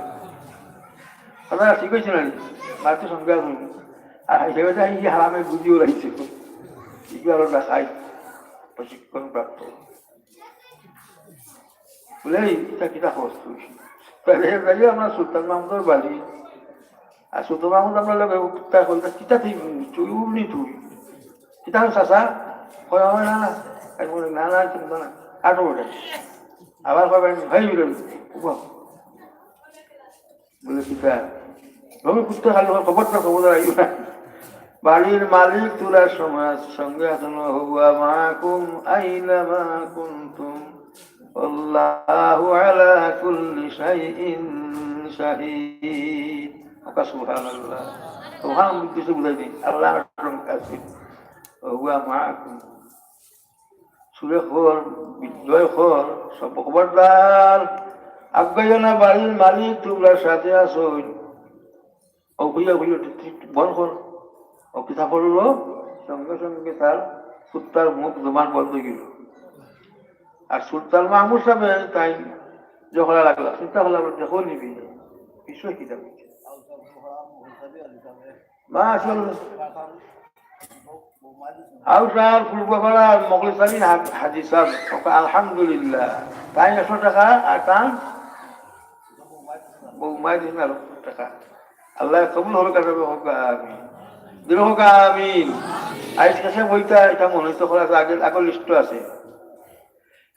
কথা ঠিক হয়েছে না? মালিক তো সঙ্গে আছো। আর হিসেবে তো এই হারামে বুঝিও লাগছে। ইগুলো ডাকাইত, প্রশিক্ষণপ্রাপ্ত। বলে, "এই, ইটা কিতা করস তুই?" তাইলে, তাইলে আমরা সুলতান মাহমুদর বাড়ি। আর সুলতান মাহমুদ আমরা লগে উঠতা কইতা, "কিতা তুই, তুই উঠলি তুই? কিতা হল চাচা?" কয়, "আমার না, না।" আমি বলি, "না, না, তুমি না, আটো ওঠে।" আবার কয়, "ভাই, ভাই, উঠো।" বলে, "কিতা?" "রবি কুত্তা খালি আমার খবরটা খবর আইও না।" বাড়ির মালিক তোরা সমাজ সঙ্গে আছেন, "হুয়া মাআকুম আইনা মা কুনতুম, ওয়াল্লাহু আলা কুল্লি শাইইন শাহিদ।" ওকা সুবহানাল্লাহ। সুবহান উদ্দেশ্যে বুঝাই দিন, আল্লাহ আমার সঙ্গে আছে। "হুয়া মাআকুম।" সুরে খর, বিজয় খর, সব খবরদার। আগাইও না, বাড়ির মালিক তোমরা সাথে আছো। ও হইয়া হইয়া ঠিক বন্ধ কর। ও কিতা করলো? সঙ্গে সঙ্গে তার কুত্তার মুখ জবান বন্ধ হয়ে গেল। আর সুলতান মাহমুদ সাহেব তাই ঝগড়া লাগলো, চিন্তা করলাম, দেখো নিবি, বিষয় কিতা বুঝছে। মাশাআল্লাহ। আউসার পূর্বপাড়ার মখলিস আলী হা-, হাজি সাহেব, ওকে আলহামদুলিল্লাহ। তাই একশো টাকা আর তান বউ মাই দিন আর টাকা। আল্লাহ কবুল হোক, আর হোক, আমিন। দিল হোক, আমিন। আইজ কাছে বইটা এটা মনে হইতো খোলা আছে, আগে, আগে লিস্ট আছে।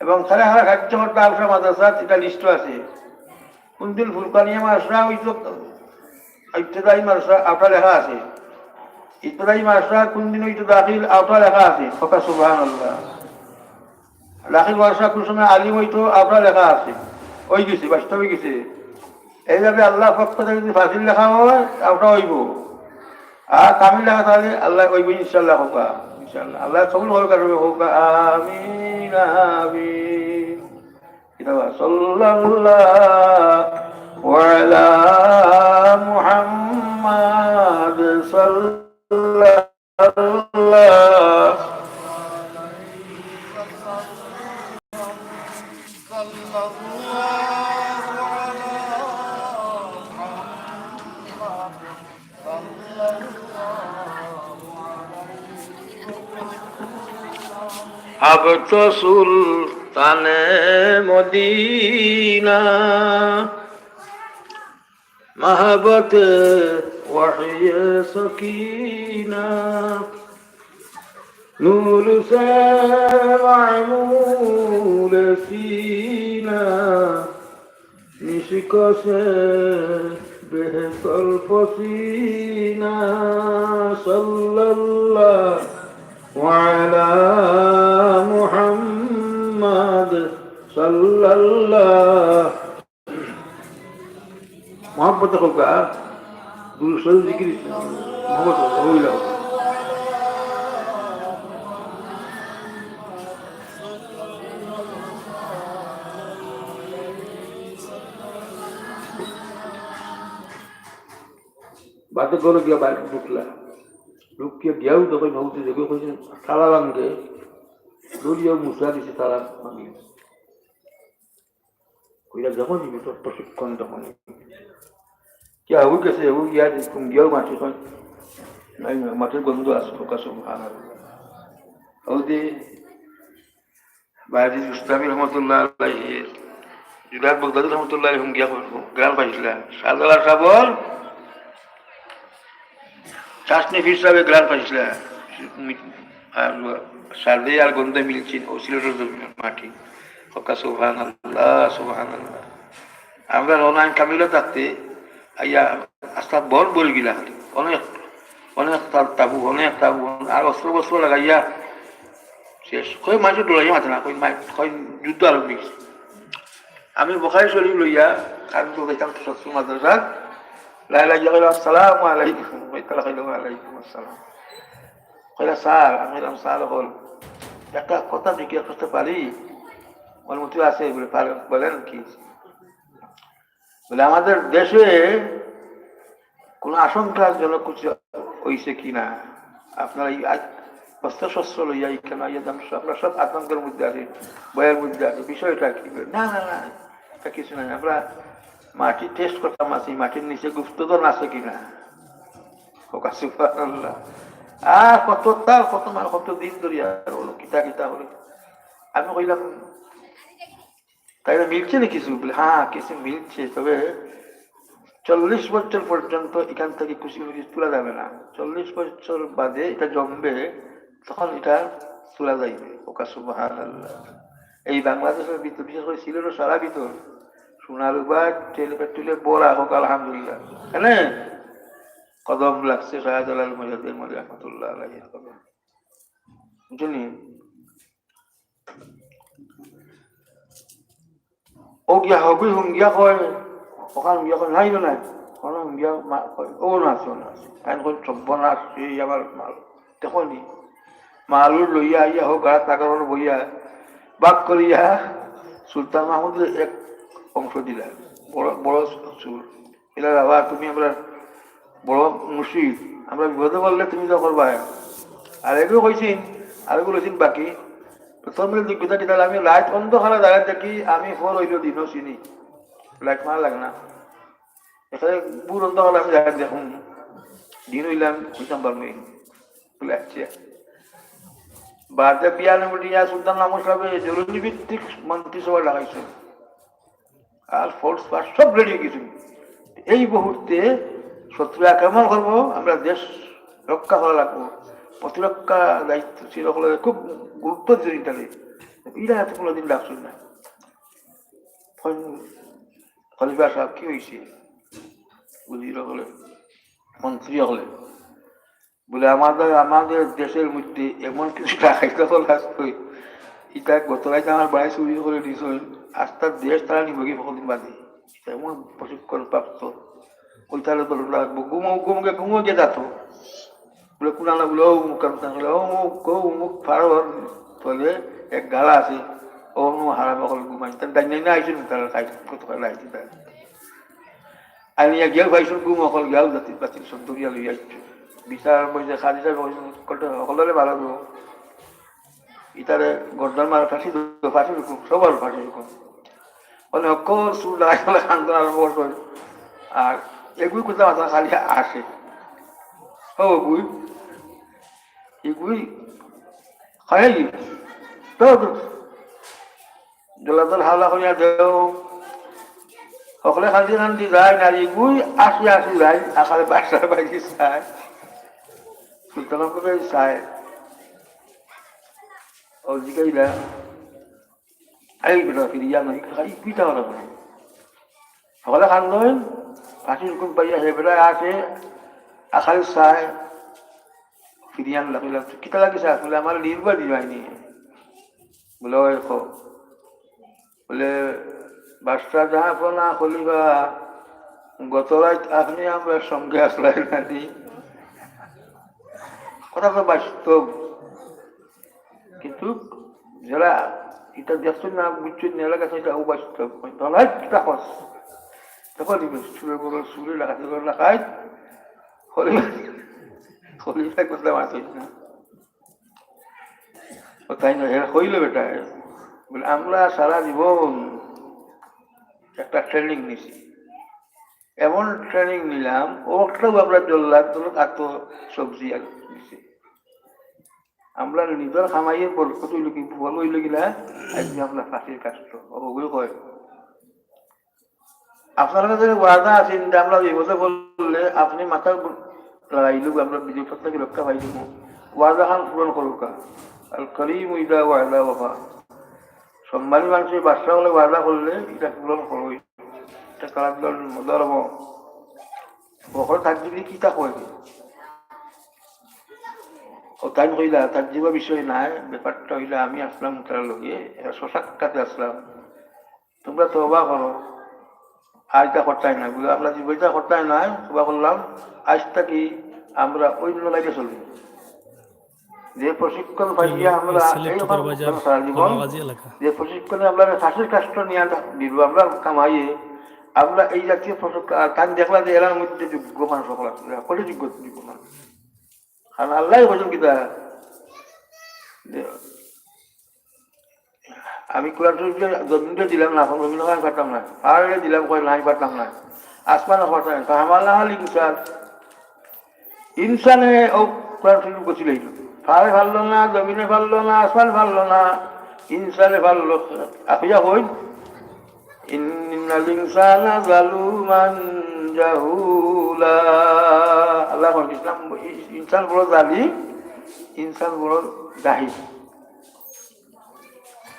এবং সাড়ে হাজার খাদ্য করতে আউসা মাদ্রাসা, এটা লিস্ট আছে। কোন দিন ফুলকানিয়া মাদ্রাসা হইতো, ইবতেদায়ী মাদ্রাসা, আপনার লেখা আছে। ইবতেদায়ী মাদ্রাসা কোন দিন হইতো দাখিল, আপনার লেখা আছে। কথা সুবহানাল্লাহ। দাখিল মাদ্রাসা কোন সময় আলিম হইতো, আপনার লেখা আছে। ওই গেছে, বাস্তবে গেছে। এইভাবে আল্লাহ পক্ষ থেকে যদি ফাজিল লেখা হয়, আপনার হইব। আর কামিল লেখা তাহলে আল্লাহ হইব ইনশাআল্লাহ, হোক। ইনশাআল্লাহ। আল্লাহ কবুল হোক, আর হোক। আমিন, আমিন। এটা বল, সাল্লাল্লাহু আলা মুহাম্মাদ, সাল্লাল্লাহু আবত সুলতানে মদিনা, মাহবত ওয়াহয়ে সকিনা, নূর সে মামুল সিনা, মিশক সে বেহতর পসিনা, সাল্লাল্লাহু আলা মুহাম্মাদ, সাল্লাল্লাহু। মহব্বতে হোক, দুরূদ শরীফ জিকির, মহব্বত হোক, হইল। বাদে ঘরো গিয়া বাইরে ঢুকলা। ঢুকিয়া গিয়াও তখন ভাবতে দেখো, কইছে, "তালা ভাঙ্গে।" দৌড়িয়া মুসা দিছে, তালা ভাঙ্গে। কইলা, "যখন নিবি তোর প্রশিক্ষণ তখন।" কি আবু গেছে, আবু গিয়া দেখুন, গিয়াও মাটি কয়, নাই, না, মাটির গন্ধ আছে, ফোকা, সুবহানাল্লাহ। ওই যে বায়াজিদ বুস্তামি রহমতুল্লাহ আলাইহি, জুনায়েদ বাগদাদি রহমতুল্লাহ আলাইহি গিয়া ঘ্রাণ পাইছিলা। শাহজালাল সাহেবর চাষনি পীর সাহেবে ঘ্রাণ পাইছিলা। আর সাদে আর গন্ধে মিলছিল, ও সিলেটের জমিন, মাটি। ফোকা, সুবহানাল্লাহ, সুবহানাল্লাহ। আমরা রওনা কামিলা থাকতে আইয়া আস্তা বন বল গিলা, অনেক, অনেক তা-, তাবু, অনেক তাবু, আর অস্ত্র বস্ত্র লাগাইয়া শেষ। কই মাঝে ডরাইয়া মাথা না, কই মাই-, কই যুদ্ধ আরম্ভ হইছে। আমি বুখারী শরীফ লইয়া, আমি তো দেখতাম তো সত্য মাদ্রাসা, লাইলা গিয়া কইলাম, "আসসালামু আলাইকুম।" কই তালা কইলো, "ওয়ালাইকুম আসসালাম।" কইলা, "স্যার।" আমি কইলাম, "স্যার, হল একটা কথা জিজ্ঞেস করতে পারি?" অনুমতি আছে বলে, "পারেন, বলেন কি?" বলে, "আমাদের দেশে কোনো আশঙ্কাজনক কিছু হইছে কিনা? আপনারা এই আজ অস্ত্রশস্ত্র লইয়া এখানে আইয়া যান, আমরা সব আতঙ্কের মধ্যে আছি, ভয়ের মধ্যে আছি, বিষয়টা কি?" বলে, "না, না, না, এটা কিছু নাই, আমরা মাটি টেস্ট করতাম আছি, মাটির নিচে গুপ্তধন আছে কিনা।" ফোকা, সুবহানাল্লাহ। আর কত তার কত মানে কত দিন ধরি আর হলো কিতা কিতা হলো। আমি কইলাম, "তাইলে মিলছে না কিছু?" বলে, "হ্যাঁ, কিছু মিলছে, তবে চল্লিশ বছর পর্যন্ত এখান থেকে খুশি খুশি তোলা যাবে না, চল্লিশ বছর বাদে এটা জমবে, তখন এটা তোলা যাইবে।" ওকা সুবহানাল্লাহ। এই বাংলাদেশের ভিতর, বিশেষ করে সিলেটের সারা ভিতর সোনার উবা তেলে পেট্রোলে বড়া হোক, আলহামদুলিল্লাহ। হ্যাঁ, কদম লাগছে শাহজালাল মুজাহিদের মধ্যে রহমতুল্লাহ আলাইহির কদম। বুঝলি? ও গিয়া হবি হুম গিয়া কয়, ওখান গিয়া কয়, "নাই তো নাই।" ওখান গিয়া মা-, কয়, "ও না আছে, ও না আছে।" তাই কয়, "সর্বনাশ, এই আমার মাল।" দেখো নি, মালুর লইয়া আইয়া হোক, গাড়া তাগর বইয়া, বাক করিয়া সুলতান মাহমুদের এক অংশ দিলা, বড়, বড় চুর। এরা বাবা, তুমি আমরা বড় মুশরিক, আমরা বিপদে পড়লে তুমি যা করবা। আর এগুলো কইছিন, আর এগুলো কইছিন বাকি। প্রথমে যোগ্যতা কিতা? আমি রাইত অন্ধকারে দাঁড়ায় দেখি, আমি ফোর হইল দিনও চিনি, লাইট মারা লাগে না। এখানে বুর অন্ধকারে আমি দাঁড়ায় দেখুন, দিন হইলাম, হইতাম পারবো। বলে, "আচ্ছা।" বাদে বিয়ানে উঠিয়া সুলতান মাহমুদ সাহেব জরুরি ভিত্তিক মন্ত্রিসভা ডাকাইছে। আর ফোর্স ফার্স সব রেডি হয়ে গেছিল। এই মুহূর্তে শত্রু আক্রমণ করবো, আমরা দেশ রক্ষা করা লাগবো। প্রতিরক্ষা দায়িত্ব ছিল হলো খুব গুরুত্ব দিতে ইটালি। এরা এত কোনোদিন ডাকছিল না। তখন খলিফা সাহেব কি হয়েছে? উজির হলে, মন্ত্রী হলে, বলে, "আমাদের, আমাদের দেশের মধ্যে এমন কিছু ডাকাইতে হল আজকে, এটা গত রাইতে আমার বাড়ি চুরি করে নিয়েছে, আস্তা দেশ তারা নিব কি কদিন বাদে। এটা এমন প্রশিক্ষণ প্রাপ্ত, ওই তাহলে তো লাগবো, ঘুমো, ঘুমকে ঘুমো গিয়ে যাতো।" বলে, "কোন আলা?" বলে, "ও মুখ, কাম কাম।" বলে, "ও মুখ, ও মুখ, ফারো, তলে এক গালা আছে, ও মুখ হারাম অকল ঘুমাই।" তার ডাইন ডাইন আইসে না, তারা খাই, কত খাই লাইছে তারা। আমি এক গিয়াও পাইছুন, ঘুম অকল গিয়াও জাতি বাতিল সব ধরিয়া লইয়া আইছে। বিচার আরম্ভ হইছে, খালি সাহেব হইছে, কত হকলরে ভালো দেবো। ইতারে গর্দন মারা ফাঁসি দেবো, ফাঁসি রকম, সবার ফাঁসি রকম। মানে হকল সুর লাগাই লাগাই কান্দন আরম্ভ করছে। আর এগুই কোথাও মাথা খালি আসে। ও গুই, এগুই খাইলি। তো জলাতল হাওলা করিয়া দেও। হকলে কান্দি কান্দি যায়, নারী গুই আসি আসি যায়, আকালে বাসার বাইরে যায়। সুলতান করে যায়। ও জিগাইলা, "এই বেটা, ফিরিয়া নাই, খাই পিঠা ওরা করে।" হকলে কান্দন, ফাঁসির হুকুম পাইয়া হে বেটা আসে, আকালে চায়, ফিরিয়ান লাগিলা, "কিতা লাগি চায়?" বলে, "আমার নির্বাচন হয়নি।" বলে, "ওই খো।" বলে, "বাদশাহ জাহাপনা খলিফা, গত রাইত আপনি আমরা সঙ্গে আসলাই না নি?" কথা তো বাস্তব, কিন্তু যারা এটা দেখছেন না, বুঝছেন না, এলাকা সেটা অবাস্তব। তাহলে কিতা কস? তখন সুরে বড় সুরে লাগাতে করে লাগাই, খলিফা, খলিফা করতে পারছেন না। ও তাই না, এরা কইল বেটা, বলে, "আমরা সারা জীবন একটা ট্রেনিং নিছি, এমন ট্রেনিং নিলাম, ওটাও আমরা জল্লাদ, আত সবজি আর নিছি। আমরা নিজের খামাইয়ের বরকত হইল কি, ফল হইল কিনা, আজকে আমরা ফাঁসির কাষ্ট।" ও ওগুলো কয়, "আপনার কাছে ওয়াদা আছে যে আমরা বিপদে পড়লে আপনি মাথার উপর লড়াই লোক, আমরা বিপদ থেকে রক্ষা পাই দেবো। ওয়াদা খান পূরণ করুক।" আল করিম ইদা ওয়াদা ওফা। সম্মানী মানুষের বাদশা হলে ওয়াদা করলে এটা পূরণ করবই। এটা কালাম ধর্ম। বকর তার যদি কিতা কয়? ও তাই কইলা, "তার জীবন বিষয় নাই, ব্যাপারটা হইলা আমি আসলাম তার লগে, এরা সাক্ষাতে আসলাম।" তোমরা তওবা করো, আর এটা করতাই না। বলে, "আমরা জীবনটা করতাই না, তওবা করলাম, আজ থাকি আমরা অন্য লাইনে চলি।" যে প্রশিক্ষণ পাইয়া আমরা এই রকম সারা জীবন, যে প্রশিক্ষণে আমরা ফাঁসির কাষ্ট নিয়ে দিব, আমরা কামাইয়ে, আমরা এই জাতীয় প্রশিক্ষণ, আর তাই দেখলাম যে এরার মধ্যে যোগ্য মানুষ সকল আছে, এরা কত যোগ্য, যোগ্য মানুষ। কারণ আল্লাহ বলছেন কিতা, যে আমি কোরআন শরীফ জমিনটা দিলাম না, এখন জমিন আমি পারতাম না, পাহাড়ে দিলাম, কয় না, আমি পারতাম না, আসমানে পারতাম না, তা আমার না হলে ইনসান, ইনসানে ও কোরআন শরীফ গোছিল এই। ফারে পারলো না, জমিনে পারলো না, আসমান পারলো না, ইনসানে পারলো। আপিয়া কইন, "ইন্নাল ইনসানা জালুমান জাহুলা।" আল্লাহ কইন, "ইসলাম, ইনসান বড় জালিম, ইনসান বড় জাহিল।"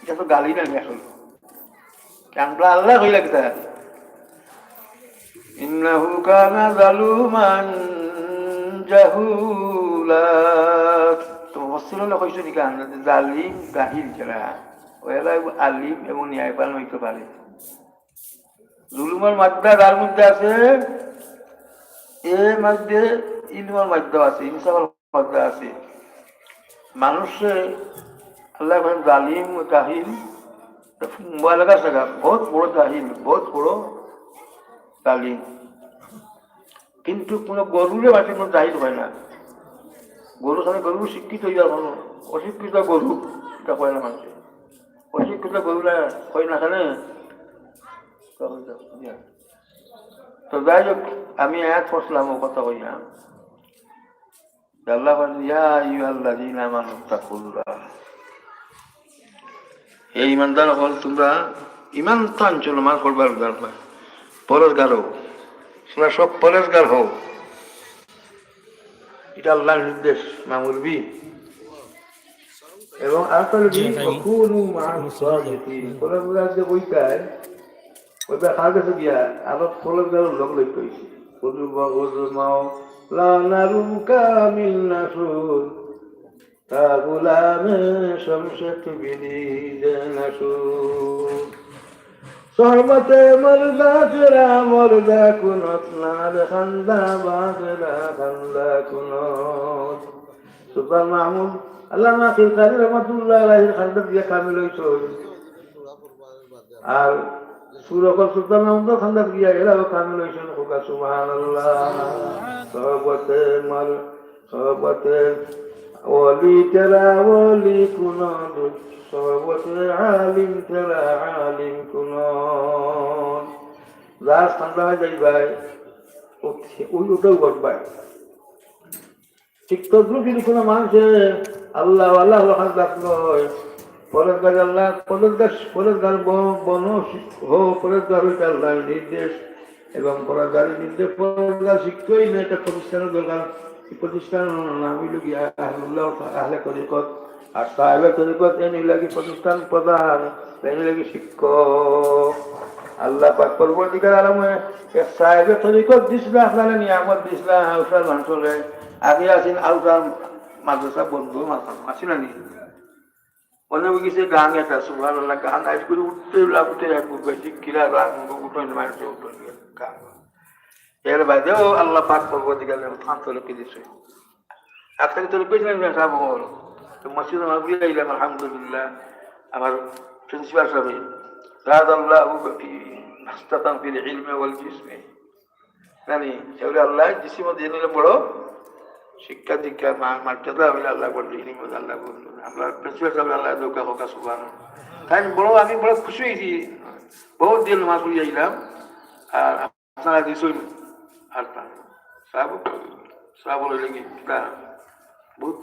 ইটা তো গালি না নি আসলে। কেন বলে আল্লাহ কইলা কিতা? "ইন্নাহু কানা জালুমান জাহুলা।" তো মুফাসসিরিনে কইছইন নি কেন? জালিম, জাহিল যারা, ওরা আলিম এবং ন্যায়বান হইতে পারে। জুলুমর মাদ্দা যার মধ্যে আছে, এর মধ্যে ইলমর মাদ্দা আছে, ইনসাফর মাদ্দা আছে। মানুষে আল্লাহ বলেন জালিম ও জাহিল, তো মুবালাগার জায়গা, বহুত বড় জাহিল, বহুত বড় জালিম। কিন্তু কোনো গরুরে মাঠে কোনো জাহিল হয় না। গরু খানে গরু শিক্ষিত হইয়া কোনো অশিক্ষিত গরু, এটা হয় না মানুষের। অশিক্ষিত গরুরা হয় না খানে। তো যাই হোক, আমি আয়াত পড়ছিলাম, ও কথা কইয়া। আল্লাহ বলেন, "ইয়া আইয়ুহাল্লাযীনা আমানুত্তাকুল্লাহ।" হে ইমানদার অকল, তোমরা ইমান তো আনছো, নামাজ পড়বার দরকার, পরেজগার হও, তোমরা সব পরেজগার হও। এটা আল্লাহর নির্দেশ, মামুরবি। এবং আরেকটা হলো কি, জি, ভাই। "ওয়াকুনু মা'আস সাদিকিন।" পরেজগার যে ওইটাই, ওইটা কার কাছে গিয়া, আরো পরেজগার লোক লইতে হইছে। "কুল বুগযু মাওলানা রুমকা মিন নাসুর।" তা গোলামে শমশেদ বিরিজে নাসুর। সোহবতে মর্দা তেরা মর্দা কুনত, নার খান্দা বাদরা খান্দা কুনত। সুলতান মাহমুদ, আল্লামা আকিল কারি রহমতুল্লাহ আলাইহির খান্দাত গিয়া কামিল হইছইন। আর সুর অকল সুলতান মাহমুদর খান্দাত গিয়া এরাও কামিল হইছইন। কউক্কা সুবহানাল্লাহ। সোহবতে মর-, সোহবতে ওলি তেরা ওলি কুনত, সোহবতে আলিম তেরা আলিম কুনত। যার খান্দায় যাইবায়, ও-, ওই ওটাও করবায়। ঠিক তদ্রুপ যদি কোনো মানুষে আল্লাহ, আল্লাহ হলো খান্দাত নয়, পরেজগার আল্লাহ, পরেজগার, পরেজগার ব-, বনো হো, পরেজগার হইতে আল্লাহর নির্দেশ, এবং পরেজগারের নির্দেশ, পরেজগার শিখতেই না, একটা প্রতিষ্ঠানের দরকার। এই প্রতিষ্ঠানের নাম হইল কি আহলুল্লাহ, আহলে তরিকত। আর সাহেবের তরিকত এন ইলাকি প্রতিষ্ঠান প্রধান, এন ইলাকি শিক্ষক। আল্লাহ পাক পরবর্তীকাল আলমে এক সাহেবের তরিকত দিছলা, আপনারা নিয়ামত দিছলা, আউসার মানুষরে। আগে আছেন আউসার মাদ্রাসা বন্ধ, মাদ্রাসা আছে না নি? অনেক গেছে গান একটা, সুবহানাল্লাহ, গান আজ করে উঠতে লাগতে এক বেশি কিরা গান উঠে মারতে উঠে গান। এর বাদেও আল্লাহ পাক পরবর্তীকালে থাম তলব দিছে। আপনাকে তলব দিয়েছিলেন না, সাহেব বল। তো মসজিদ আমার বুঝে গেলাম, আলহামদুলিল্লাহ। আমার প্রিন্সিপাল সাহেব, زاد الله بسطة في العلم والجسم। জানি, এগুলো আল্লাহ জিসিম দিয়ে নিলে বড় শিক্ষা দীক্ষা মা-, মর্যাদা হইলে আল্লাহ বলবে, ইনি বলবে, আল্লাহ বলবে। আমরা প্রিন্সিপাল সাহেব আল্লাহ দোকা হোকা সুবহান। তাই আমি বড়, আমি বড় খুশি হয়েছি। বহুত দিন নামাজ পড়ে আইলাম। আর আপনারা দিছইন আর তা। সাহেব, সাহেব বলে কি, এটা বহুত,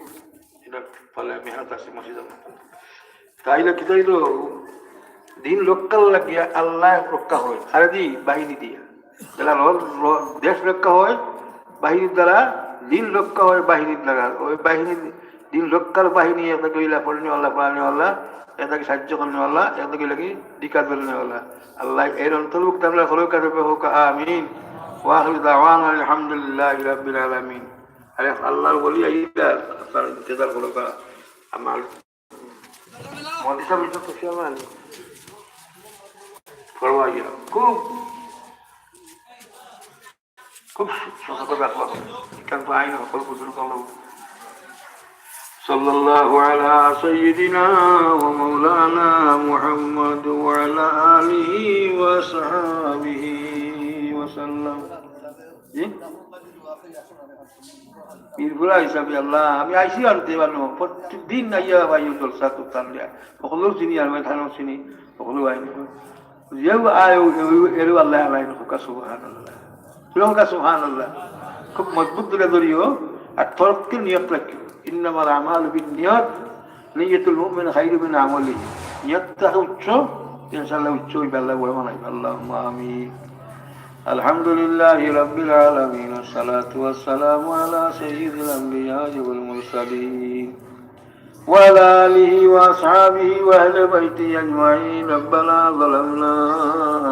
এটা ফলে মেহনত আছে মসজিদের মধ্যে। তাইলে কি তাইলো? দিন রক্ষার লাগিয়া আল্লাহ রক্ষা হয়, খারেজি বাহিনী দিয়া। যারা র-, র-, দেশ রক্ষা হয় বাহিনীর দ্বারা, দিন রক্ষা হয় বাহিনীর দ্বারা। ওই বাহিনী, দিন রক্ষার বাহিনী, একটা কইলা পড়নেওয়ালা, পড়ানেওয়ালা, একটা কি সাহায্য করনেওয়ালা, একটা কইলা কি টিকা ধরনেওয়ালা। আল্লাহ এর অন্তর্ভুক্ত আমরা হলো কাছে হোক, আমিন। ওয়া আখিরু দাওয়ানা আলহামদুলিল্লাহি রাব্বিল আলামিন। আরে আল্লাহর ওলি আইলা, আপনার ইন্তজার হলো কা-, আমার মদিনা ভিতর তো সে আমার ফরমাইয়া। খুব, খুব সতর্ক রাখলাম। এখান তো আইন হকল বুজুর্গ লোক। صلى الله على سيدنا ومولانا محمد وعلى آله وصحبه وسلم। জি? বীরপুরা হিসাবে আল্লাহ, আমি আইছি আর দেবানো, প্রত্যেক দিন আইয়া ভাই জলসা করতাম দিয়া। সকলেও চিনি আর আমি থানাও চিনি, সকলেও আইনি। যেও আয়, ও, ও, এরও আল্লাহ আলাই, হোকা সুবহানাল্লাহ। সুবহানাল্লাহ। খুব মজবুত করে ধরিও, আর তরক্কির নিয়ত রাখিও। ইন্নামাল আমালু বিন নিয়ত, নিয়তুল মুমিন খায়রু মিন আমলিহি। নিয়ত থাকে উচ্চ, ইনশাআল্লাহ উচ্চ অইবে, আল্লায় বড় বানাইবা। আল্লাহুম্মা আমিন। الحمد لله رب العالمين، والصلاة والسلام على سيد الأنبياء والمرسلين، وعلى آله وأصحابه وأهل بيته أجمعين. ربنا ظلمنا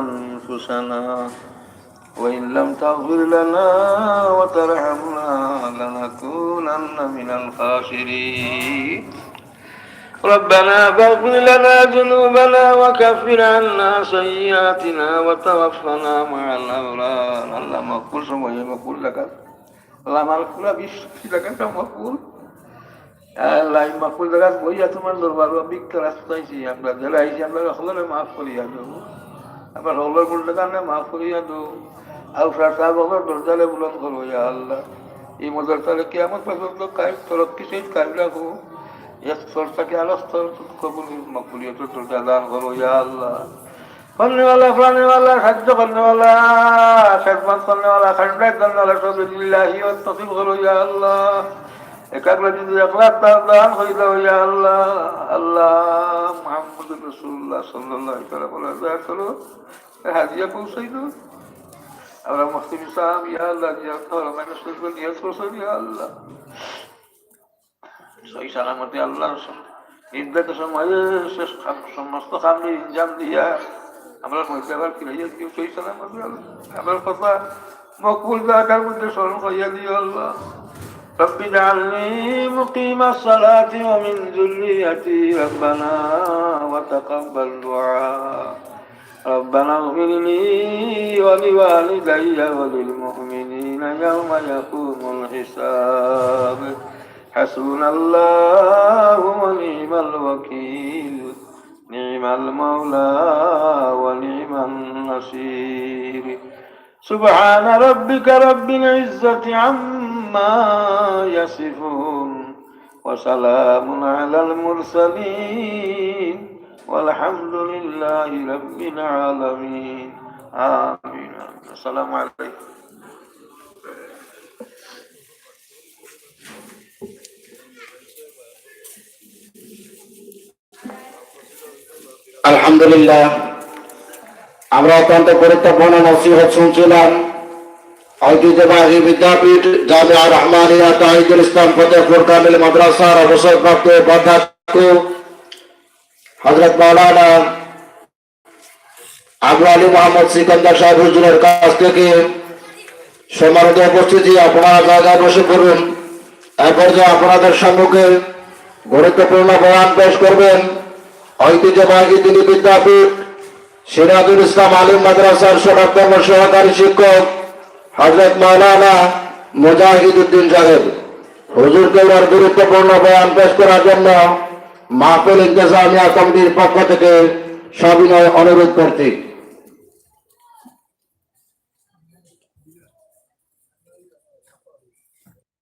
أنفسنا وإن لم تغفر لنا وترحمنا لنكونن من الخاسرين. ربنا فاغفر لنا ذنوبنا وكفر عنا سيئاتنا وتوفنا مع الأبرار. আল্লাহ, মকবুল সময়ে মকবুল জাগাত। আল্লাহ, আমার পুরা বিশ্ব জাগাত মকবুল। আল্লাহ, এই মকবুল জাগাত বইয়া তোমার দরবারো ভিক্ষার আস্তা আইছি আমরা, যেলা আইছি আমরা হকলরে মাফ করিয়া দেও। আমরা হকলর ভুল ত্রুটি মাফ করিয়া দেও। আর সাহেব হকলর দরজারে বুলন্দ করো, ইয়া আল্লাহ। এই মাদ্রাসারে কিয়ামত পর্যন্ত কায়েম, তরক্কি সহিত কায়েম রাখো। এক স্তর থাকি আরো স্তর কবুল, মকবুলিয়তর দরজা দান করো, ইয়া আল্লাহ। করনেওয়ালা, ফলানেওয়ালা, সাহায্য করনেওয়ালা, খেদমত করনেওয়ালা, খান্ডায় করনেওয়ালা, সব লিল্লাহি ওয়া তৌফিক করো, ইয়া আল্লাহ। একাগ্র যদি একলা তার দান করি দাও, ইয়া আল্লাহ। আল্লাহ, মুহাম্মদুর রাসূলুল্লাহ সাল্লাল্লাহু আলাইহি ওয়াসাল্লাম বলে, দয়া করো, হাদিয়া পৌঁছাই দাও। আমরা মুসলিম সাহেব, ইয়া আল্লাহ, জিয়ারত হলো, মানুষ করবে, নিয়ত করছেন, ইয়া আল্লাহ। সহি সালামতে আল্লাহর সম-, নির্ধারিত সময়ে শেষ কাম, সমস্ত কাম ইঞ্জাম দিয়া আমরা মধ্যে আবার ফিরাইয়া দিও সহি সালামতে আল্লাহ। আমার কথা মকবুল জাগার মধ্যে স্মরণ করিয়া দিও আল্লাহ। رب اجعلني مقيم الصلاة ومن ذريتي ربنا وتقبل دعاء. ربنا اغفر لي ولوالدي وللمؤمنين يوم يقوم الحساب. حسبنا الله ونعم الوكيل. نعم المولى ونعم النصير. سبحان ربك رب العزة عما يصفون. وسلام على المرسلين. والحمد لله رب العالمين. آمين. السلام عليكم. আলহামদুলিল্লাহ, আমরা অত্যন্ত গুরুত্বপূর্ণ নসিহত শুনছিলাম। ঐতিহ্যবাহী বিদ্যাপীঠ জামিয়া রহমানিয়া তাহিদুল ইসলাম ফতেপুর কামিল মাদ্রাসার অবসরপ্রাপ্ত উপাধ্যক্ষ হযরত মাওলানা আবু আলী মোহাম্মদ সিকান্দার সাহেব হুজুরের কাছ থেকে। সম্মানিত উপস্থিতি, আপনারা জায়গায় বসে পড়ুন। এ পর্যায়ে আপনাদের সম্মুখে গুরুত্বপূর্ণ বয়ান পেশ করবেন ঐতিহ্যবাহী দিনী বিদ্যাপীঠ সিরাজুল ইসলাম আলিম মাদ্রাসার স্বনামধন্য সহকারী শিক্ষক হযরত মাওলানা মুজাহিদ উদ্দিন সাহেব। হুজুরকে ওনার গুরুত্বপূর্ণ বয়ান পেশ করার জন্য মাহফিল ইন্তেজামিয়া কমিটির পক্ষ থেকে সবিনয় অনুরোধ করছি।